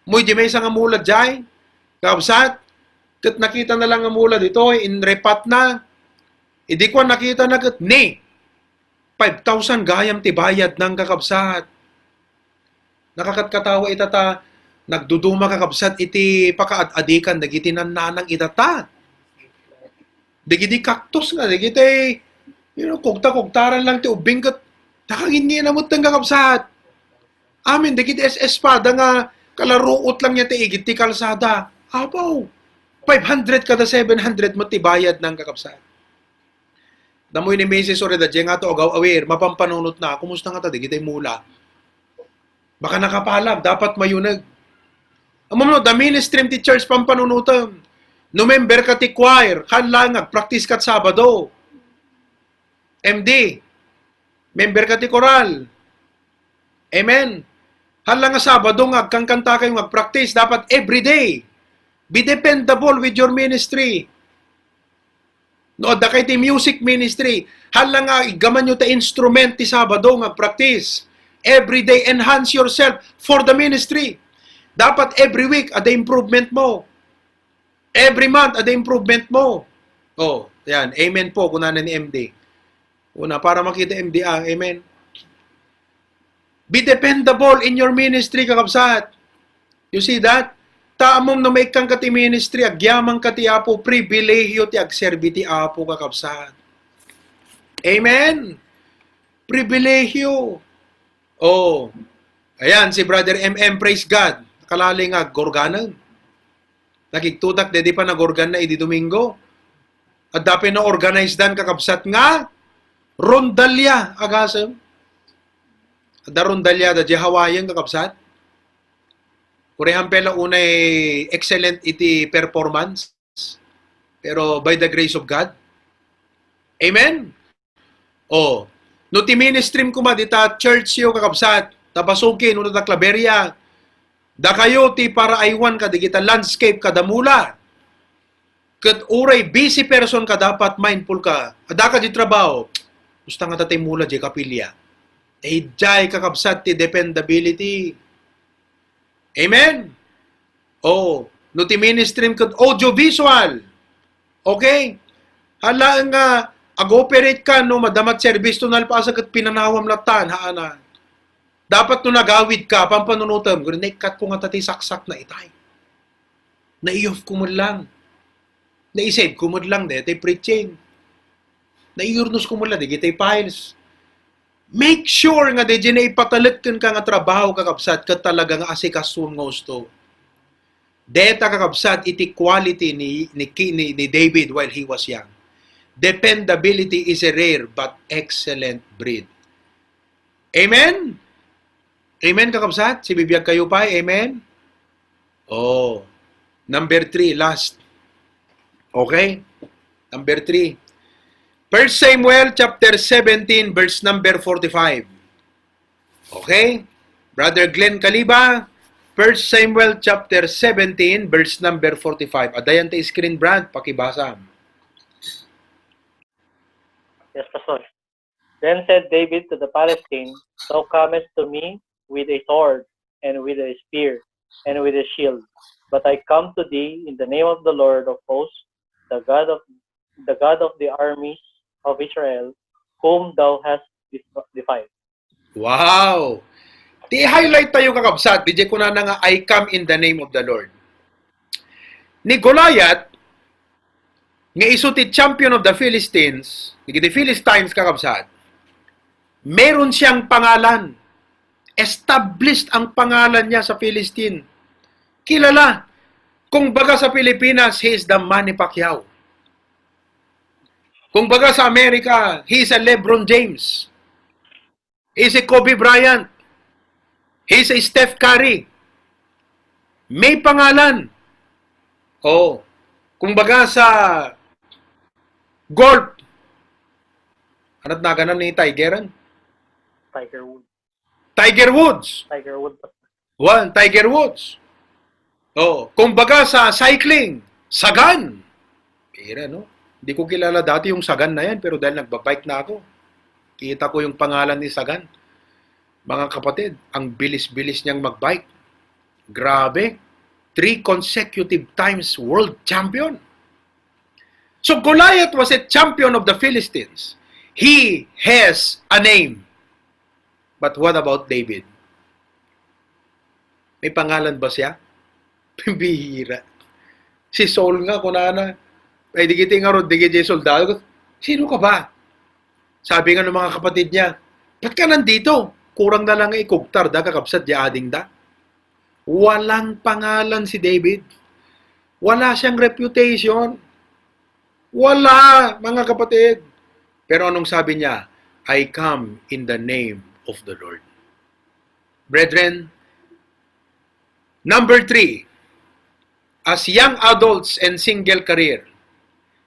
Ummoy di maysa nga mula diay, kakabsat, ket nakitana lang nga mula ditoy, inrepatna. Idi kuan, nakitana ket ni five thousand gayam ti bayadna, kakabsat. Nakakatkatawa ita ta, nagduduma, kakabsat, iti pakaad-adikan dagiti nannanang ita ta. Dagiti cactus nga, dagiti, you know, kugta-kugtaran lang ti ubbing ket nakaginni na met, kakabsat. Amin, dagiti es-, espada nga kalaruot lang ita igid ti kalsada. Abaw, five hundred kada seven hundred met ti bayadna, kakabsat. Ammoy ni misis, uray da diay nga to agaw-awir, mapampanunotna, kumusta ngata dagiti mula? Baka nakapalag, dapat mayuneg. Ammom no, adda ministrim ti church pampanunotem. No member ka ti choir, haan laeng nga agpraktis kat Sabado. M D, member ka ti koral. Amen. Haan laeng nga Sabado nga agkankantakayo nga agpraktis, dapat every day. Be dependable with your ministry. No adda kay ti music ministry, haan laeng nga iggamanyo ta instrument ti Sabado nga agpraktis. Every day, enhance yourself for the ministry. Dapat every week, adda improvement mo. Every month, adda improvement mo. Oh, yan. Amen po, kunana ni M D. Una, para makita M D, ah, amen. Be dependable in your ministry, kakabsat. You see that? Ta ammom no maikkan ka ti ministry, agyaman ka ti Apo, pribilehiyo ti agserbi ti Apo, kakabsat. Amen? Pribilehiyo. Oh. Ayan, si Brother M M, praise God. Nakalali nga agorganan. Nakigtutak, daydi pa nagorganna idi Domingo. Adda pay na-organize dan, kakabsat, nga rondalya, agasem. Adda rondalya da diay Hawaiian, kakabsat. Uray hampela unay excellent iti performance. Pero by the grace of God. Amen? Oh, no ti ministrim koma dita church yo, kakabsat, ta Basuki, no ta Claveria, dakayo ti paraaywan kadagita landscape kada mula. Ket uray busy person ka, dapat mindful ka. Adda ka di trabaho. Kumusta ngata ti mula diay kapilya? Idiay, kakabsat, ti dependability. Amen? Oh, no ti ministrim ket audiovisual. Okay? Hala nga ag-operate ka no madama ti service to nalpasen ket pinanawam latta, haana. Dapat no nagawid ka, pampanunotem, naikkat ko ngata ti saksak na itay. Nai-off ko met lang. Nai-save ko met lang daytoy preaching. Naiyurnos ko met lang dagiti files. Make sure nga daydiay naipatalek kenka nga trabaho, kakabsat, ket talaga nga asikasom nga husto. Deta, kakabsat, iti quality ni, ni, ni, ni David while he was young. Dependability is a rare but excellent breed. Amen? Amen, kakabsat? Sibibiag kayo pay? Amen? Oh. Number three, last. Okay? Number three. First Samuel chapter seventeen, verse number forty-five. Okay? Brother Glenn Kaliba, First Samuel chapter seventeen, verse number forty-five. Adayan ta screen, Brad, pakibasa. Yes, Pastor. Then said David to the Philistine, "Thou comest to me with a sword, and with a spear, and with a shield. But I come to thee in the name of the Lord of hosts, the God of, the God of the armies of Israel, whom thou hast def-, defied." Wow! Ti highlight tayo, kakabsat, di kunana nga, "I come in the name of the Lord." Ni Goliath, nga isu ti champion of the Philistines, dagiti Philistines, kakabsat, meron siyang pangalan. Established ang pangalan niya sa Philistine. Kilala. Kung baga sa Pilipinas, he is the Manny Pacquiao. Kung baga sa Amerika, he is a LeBron James. He is a Kobe Bryant. He is a Steph Curry. May pangalan. Oh, kung baga sa golf, ano't naganan ni Tiger? Tiger Woods. Tiger Woods. Tiger Woods. One, Tiger Woods. Oh, kung baga sa cycling, Sagan. Pira, no? Hindi ko kilala dati yung Sagan na yan, pero dahil nagbabike na ako, kita ko yung pangalan ni Sagan. Mga kapatid, ang bilis-bilis niyang magbike. Grabe. Three consecutive times world champion. So Goliath was a champion of the Philistines. He has a name. But what about David? May pangalan ba siya? Bihira. Si Saul nga, kunana, ay, digiti nga rod, digiti soldado, "Sino ka ba?" Sabi nga ng mga kapatid niya, "Ba't ka nandito? Kurang na lang nga ikugtar da, kakabsat, di ading da." Walang pangalan si David. Wala siyang reputation. Wala, mga kapatid. Pero anong sabi niya? "I come in the name of the Lord." Brethren, number three, as young adults and single career,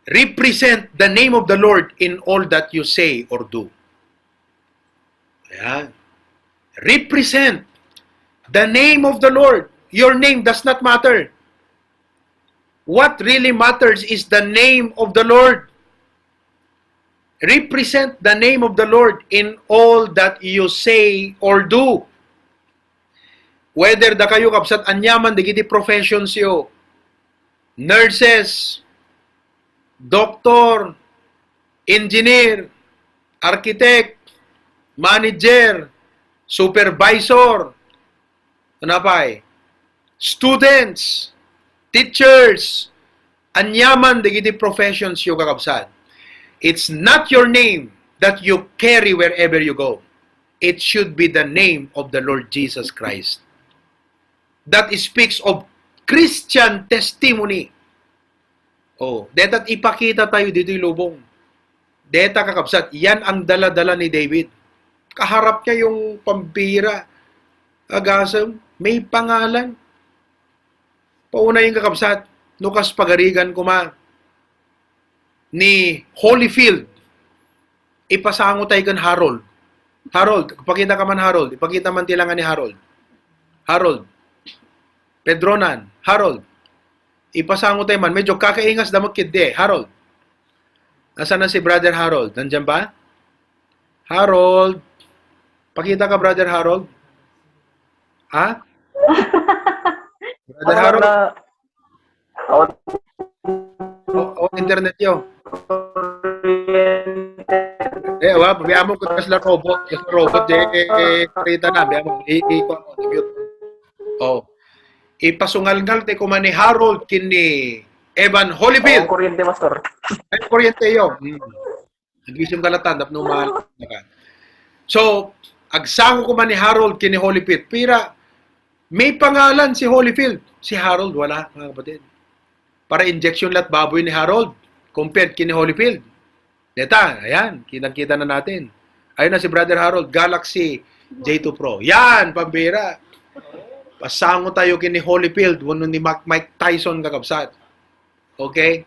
represent the name of the Lord in all that you say or do. Ayan. Represent the name of the Lord. Your name does not matter. What really matters is the name of the Lord. Represent the name of the Lord in all that you say or do. Whether dakayo, kabsat, aniaman dagiti professions yo, nurses, doctor, engineer, architect, manager, supervisor, ano pay? Students, teachers, aniaman dagiti professions yo, kakabsat. It's not your name that you carry wherever you go. It should be the name of the Lord Jesus Christ. That speaks of Christian testimony. Oh, deta't ipakita tayo ditoy lubong. Deta, kakabsat, yan ang dala-dala ni David. Kaharap niya yung pambira. Agasem, may pangalan. Pauna yung, kakabsat, no kas pagarigan kuma ni Holyfield. Ipasango tayo kan Harold. Harold, pakita ka man, Harold. Ipakita man ti langa ni Harold. Harold. Pedronan. Harold. Ipasango tayo man. Medyo kakaingas da magkiddi. Harold. Nasaan na si Brother Harold? Nandiyan ba? Harold. Pakita ka, Brother Harold. Ha? Brother Harold? Na, oh, O, o, internet yo. Eh, wa, biamo ko, Tesla robot. Tesla robot, eh, eh, eh, kita na, biamo. I, i, i-mute. Oh. Ipasungalngal tayo kuma ni Harold ken ni Evan Holyfield. Ang kuryente, Pastor. Ay, kuryente yo. Hmm. Nagising ka lang, tandap no mahal ka. So, agsango kuma ni Harold ken ni Holyfield. Pira, May pangalan si Holyfield. Si Harold, wala, mga kapatid. Para injection la't baboy ni Harold compared kini Holyfield. Deta, ayan, kitang-kita na natin. Ayun na si Brother Harold, Galaxy J two Pro. Yan, pambira. Pasango tayo kini Holyfield, wano ni Mac-, Mike Tyson, kakabsat. Okay?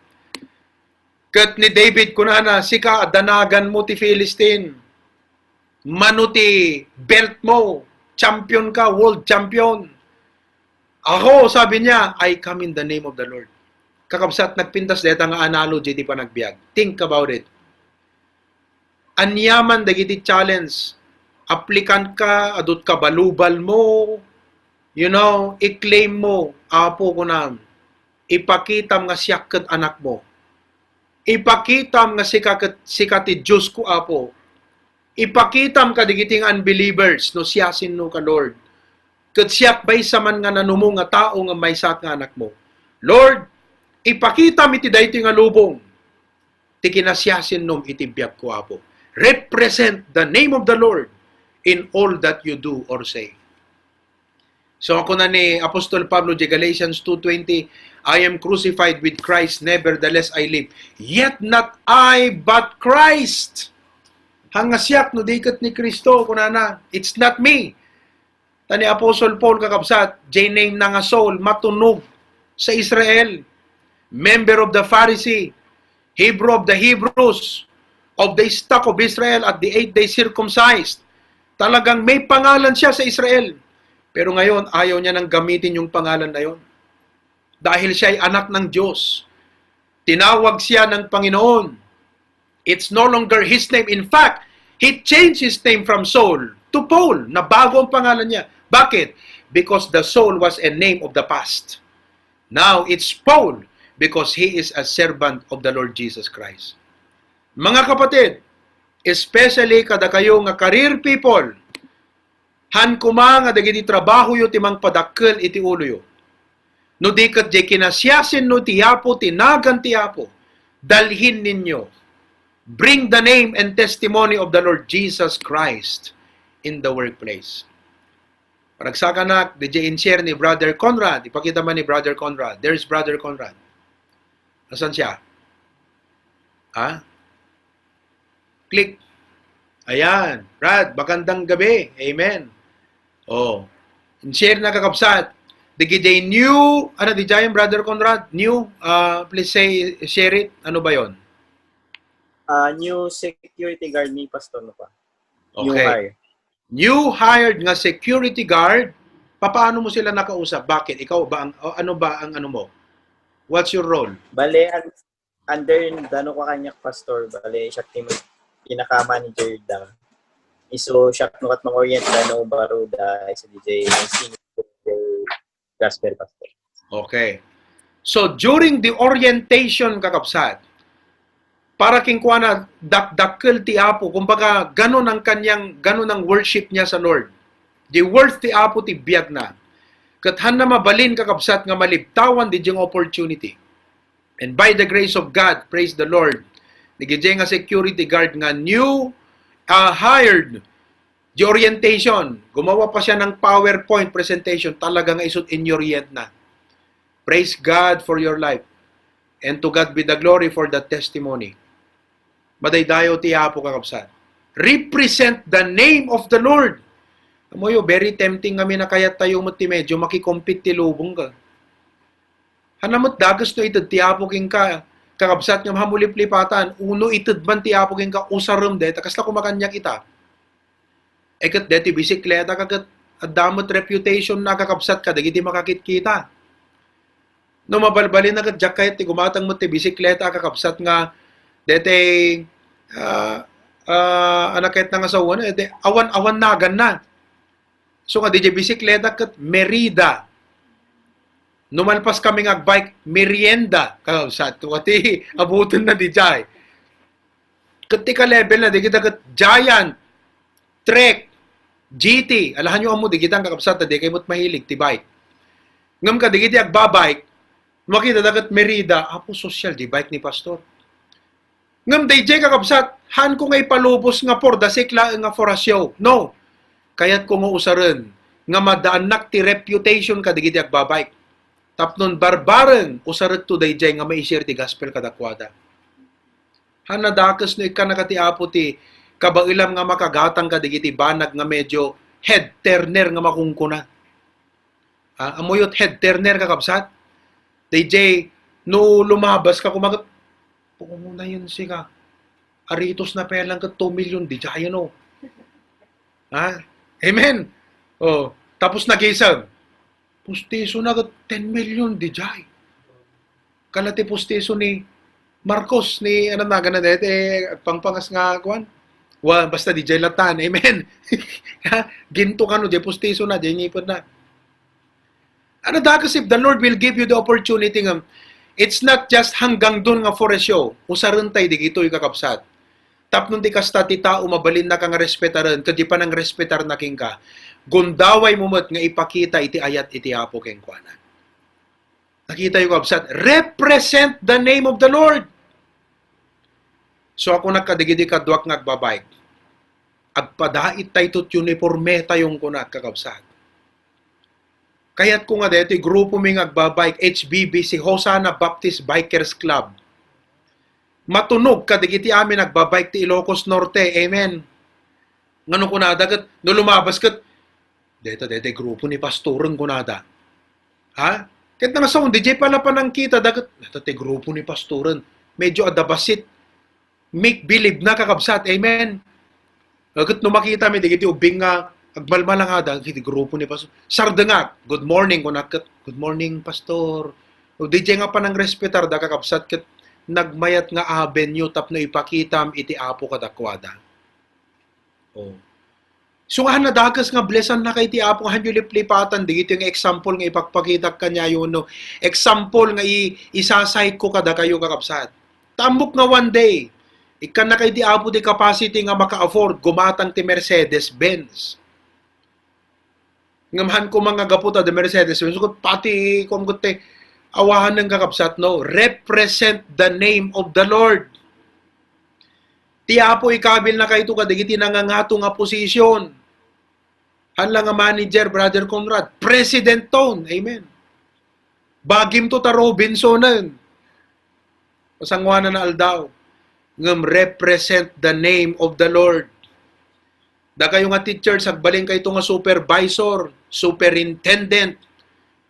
Ket ni David, kunana, "Sika, danagan mo ti Philistine. Mano ti belt mo. Champion ka, world champion." Ako, sabi niya, "I come in the name of the Lord." Kakabsat, nagpintas deta nga analogy ti panagbiag. Think about it. Aniaman dagiti challenge, applicant ka, adut ka balubal mo, you know, i-claim mo, "Apo," kunam, "ipakitam nga siak ket anak mo. Ipakitam nga sika ket, sika ti Dios ko, Apo. Ipakitam kadagiti nga unbelievers no siasino ka, Lord. Ket siak maysa man nga nanumo nga tao nga maysaak nga anak mo. Lord, ipakitam iti daytoy nga lubong ti kinasiasinnom iti biag ko, Apo. Represent the name of the Lord in all that you do or say." So, kuna ni Apostol Pablo di Galatians two twenty, "I am crucified with Christ, nevertheless I live. Yet not I, but Christ." Hanga siak no di ket ni Cristo, kunana, "It's not me." Ta ni Apostle Paul, kakabsat, jay name na nga Saul, matunog sa Israel, member of the Pharisee, Hebrew of the Hebrews, of the stock of Israel at the eighth day circumcised. Talagang may pangalan siya sa Israel. Pero ngayon, ayaw niya nang gamitin yung pangalan na yon. Dahil siya ay anak ng Diyos. Tinawag siya ng Panginoon. It's no longer his name. In fact, he changed his name from Saul to Paul. Nabago ang pangalan niya. Bakit? Because the Saul was a name of the past. Now, it's Paul because he is a servant of the Lord Jesus Christ. Mga kapatid, especially kada kayo nga career people, han koma nga dagiti trabahoyo ti mangpadakkel iti uloyo. No di ket jay kinasiasinno ti Apo, ti nagan ti Apo, dalhin ninyo. Bring the name and testimony of the Lord Jesus Christ in the workplace. Paragsakanak, di jay in-share ni Brother Conrad. Ipakita man ni Brother Conrad. There's Brother Conrad. Asan siya? Ha? Click. Ayan. Brad, magandang gabi. Amen. Oh. In-share na, kakabsat. Dagiti new, ano, di jay, Brother Conrad? New, uh, please say, share it. Ano ba yon? Ah, new security guard ni Pastor no pa. New Okay. Hire. New hired nga security guard, papaano mo sila nakausap? Bakit? Ikaw ba ang, o ano ba ang ano mo? What's your role? Bale, un- under dano ko kanyak, Pastor. Bale, siya ti pinaka-manager da. Isu siya no kat mang-orient dano baro da, isu di jay senior gospel pastor. Okay. So, during the orientation, kakabsat, para kenkuana, dakdakkel ti Apo. Kumbaga, ganun ang kanyang, ganun ang worship niya sa Lord. Di worth ti Apo ti biag na. Ket hanna mabalin, kakabsat, nga malibtawan di jay opportunity. And by the grace of God, praise the Lord, dagiti jay nga security guard nga new, uh, hired, di orientation, gumawa pa siya ng PowerPoint presentation, talaga nga isut in-orient na. Praise God for your life. And to God be the glory for the testimony. Madaydayaw ti Apo, kakabsat. Represent the name of the Lord. Amoyo, very tempting nga minakayat tayo met ti medyo makikompete ti lubong ka. Hanna met dagus no ited ti Apo kenka, kakabsat, nga mamuliplipatan, uno ited man ti Apo kenka, usarem dayta, kasla kumakanyak ita. E ket deti bisikleta ka ket adda met reputation na, kakabsat, kadagiti makakitkita. No mabalbalin na ket diak kayat ti gumatang met ti bisikleta, kakabsat, nga deti, ah, ah, anak ket nga sawana, deti awan-awan nagan na. So nga, di jay bisikleta ket Merida. No malpas kami nga agbike, merienda. Kakabsat, ti abuton na di jay. Ket ti ka-level na, di kita ket Giant, Trek, G T. Alahan yo ammo, di kita ang kakabsat, di kayo mo't mahilig ti bike. Ngem ka, di kita agbabike, makita da ket Merida, apo, sosyal di bike ni Pastor. Ngem dayjay, kakabsat, haan ko nga ipalubos nga for the sake laeng nga for a show. No. Kayat ko nga usaren nga madaannak ti reputation kadagiti agbabike. Tapnon barbareng, usarekto daydiay nga maisir ti gospel kadakuada. Haan a dakes no ikkannaka ti Apo ti kabaelam nga makagatang kadagiti banag nga medyo head turner nga makunkuna. Ah, ammoyo ti head turner, kakabsat? Daydiay, no lumabaska koma ket, "Punayen sika. Aritos na pay lang ket two million, daydiay, no?" Ha? Amen. Oh, tapos nagisag. Pustisona ket ten million, daydiay. Kala ti pustiso ni Marcos, ni, ano na, gana dayta, eh, agpangpangas nga, kuan? Wa, basta daydiay latan. Amen. Ha? Ginto kano, daydiay pustisona, daydiay ngipetna. Haan a dakes if the Lord will give you the opportunity nga, it's not just hanggang dun nga for a show. Usarentay dagitoy, kakabsat. Tapno ti kasta ti tao, mabalinnaka nga respetaren, ket di panangrespetarna kenka, gundawaymo met nga ipakita iti ayat iti Apo kenkuana. Nakitayo, kabsat, represent the name of the Lord. So, ako nagkadagiti kaduak nga agbabike. Agpadait tayo ti uniforme tayo, kunak, kakabsat. Kayatko nga daytoy grupo mi nga agbabike, H B B C, Hosanna Baptist Bikers Club. Matunog kadagiti amin agbabike ti Ilocos Norte. Amen. Ngano kunada ket, no lumabas ket, "Deta, deta ti grupo ni Pastoren," kunada. Ha? Ket nang sao, daydiay pala panangkita da ket, "Deta ti grupo ni Pastoren." Medyo adda bassit. Make believe na, kakabsat. Amen. Ket no makita mi dagiti ubbing nga agmalmalangada, "Deta ti grupo ni Pastor." Sardengak, "Good morning," kunak ket, "Good morning, Pastor." O daydiay nga panangrespetar da, kakabsat, ket nagmayat nga avenue tapno ipakitam iti Apo kadakuada. Oh. So, nga haan a dakes nga blessannaka iti Apo, nga haanyo liplipatan dagitoy nga example nga ipakpakitak kaniayo, no? Example nga i-, isasayko kadakayo, kakabsat. Ta ammok nga one day, ikkannaka iti Apo ti capacity nga maka-afford gumatang ti Mercedes-Benz. Ngem haan koma nga gapu ta the Mercedes-Benz, ket pati, kuan, ket ti awanen, kakabsat, no? Represent the name of the Lord. Ti Apo ikabilnakayto kadagiti nangangato nga position. Haan la nga manager, Brother Conrad, president ton. Amen. Bagimto ta Robinsonen. Pasanguanan a aldaw. Ngem represent the name of the Lord. Dakayo nga teachers, agbalinkayto nga supervisor, superintendent.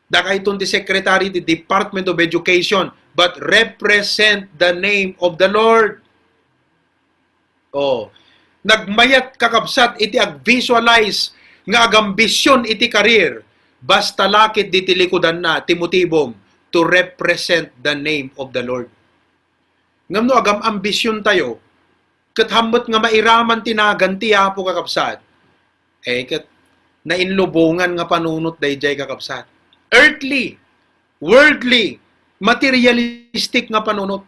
Dakayton ti secretary ti Department of Education, but represent the name of the Lord. Oh, nagmayat, kakabsat, iti agvisualize nga agambisyon iti career, basta la ket diti likudanna ti motibom to represent the name of the Lord. Ngem no agam-ambisyontayo, ket haan met nga mairaman ti nagan ti Apo, kakabsat, eh, ket nainlubongan nga panunot daydiay, kakabsat. Earthly, worldly, materialistic nga panunot.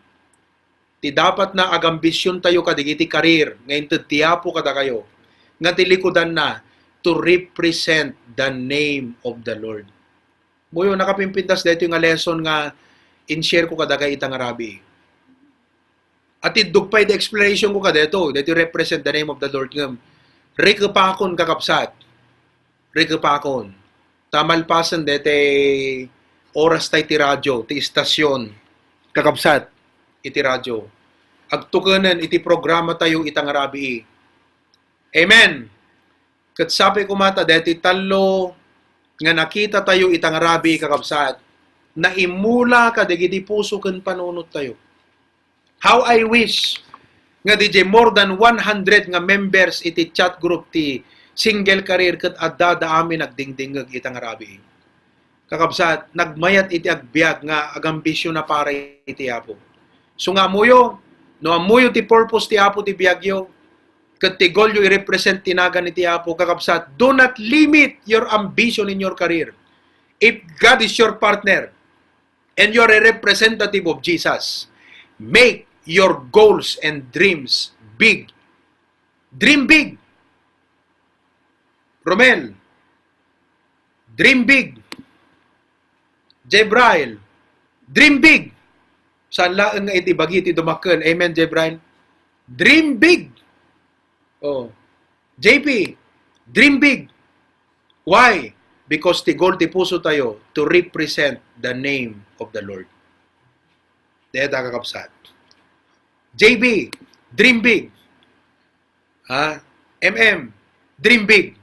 Ti dapat nga agambisyontayo kadagiti career nga inted ti Apo kadakayo, nga ti likudanna to represent the name of the Lord. Ammoyo, nakapimpintas daytoy nga lesson nga in-share ko kadagita nga rabii. Atiddog pay di explanation ko kadaytoy, daytoy represent the name of the Lord ngem rikepakon, kakabsat. Rikepakon. Ta malpasen daytoy oras tay ti radio, ti istasyon, kakabsat, iti radio. Agtukenen iti programatayo ita nga rabii. Amen. Ket sapay koma ta daytoy tallo nga nakitatayo ita nga rabii, kakabsat, naimula kadagiti puso ken panunottayo. How I wish nga diay more than one hundred nga members iti chat group ti single career ket adda da amin agdingdingngeg ita nga rabii. Kakabsat, nagmayat iti agbiag nga agambisyona para iti Apo. So nga ammoyo, no ammoyo ti purpose ti Apo ti biagyo, ket ti goalyo i-represent ti nagan iti Apo, kakabsat, do not limit your ambition in your career. If God is your partner and you are a representative of Jesus, make your goals and dreams big. Dream big. Romel, dream big. Jebrail, dream big. Saan laeng nga iti bagi ti dumakkel. Amen, Jebrail? Dream big. Oh. J P, dream big. Why? Because ti goal ti puso tayo to represent the name of the Lord. Deta, kakabsat. J B, dream big. Ha? M M, dream big.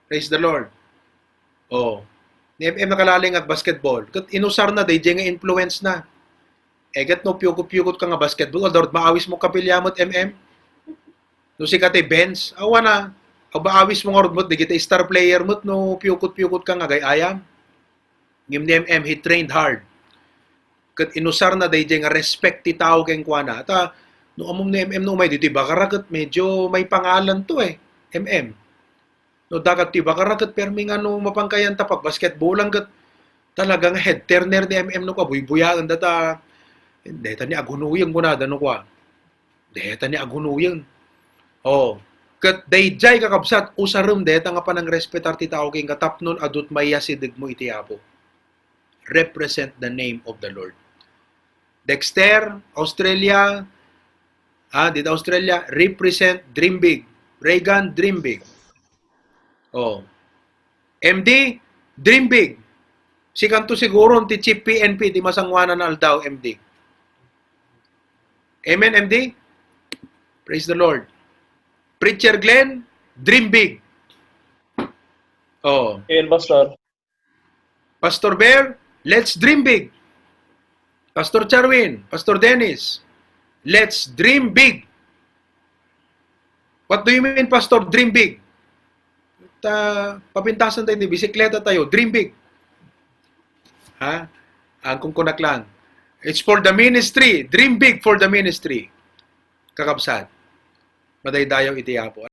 Praise the Lord. Oh. Ni M M nakalaing ag basketball. Ket inusar na, dayjay nga influence na. Eh, ket no piyukot-piyukot ka nga basketball, although maawis mo kapilya met, M M. No sika ti bench, awan na. Abaawis mo nga rod met, dagiti star player met, no piyukot-piyukot ka nga gay-ayam. Ngem ni M M, he trained hard. Ket inusar na dayjay nga respect ti tao kenkuana. Ta, no ammom ni M M no umay ditoy Bacara ket medyo may pangalan to eh, M M. No dagat ti Bacara ket permi nga no mapankayan ta pagbasketballan ket talaga nga head turner ni M M no kabuybuyaen data. Deta ni agunuyeng kunada no kua. Deta ni agunuyeng. Oh, ket dayjay, kakabsat, usarem deta nga panangrespetar ti tao kenka tapno adut maiyasidegmo iti Apo. Represent the name of the Lord. Dexter, Australia, ah, dita Australia, represent, dream big. Reagan, dream big. Oh. M D, dream big. Sikanto siguro ti chief P N P ti masangoanan nga aldaw, M D. Amen, M D? Praise the Lord. Preacher Glenn, dream big. Oh. Amen, Pastor. Pastor Bear, let's dream big. Pastor Charwin, Pastor Dennis, let's dream big. What do you mean, Pastor, dream big? Ta, papintasan tayo ni bisikleta tayo, dream big. Ha? Ang kung kunak lang. It's for the ministry. Dream big for the ministry. Kakabsat. Madaydayaw iti Apo.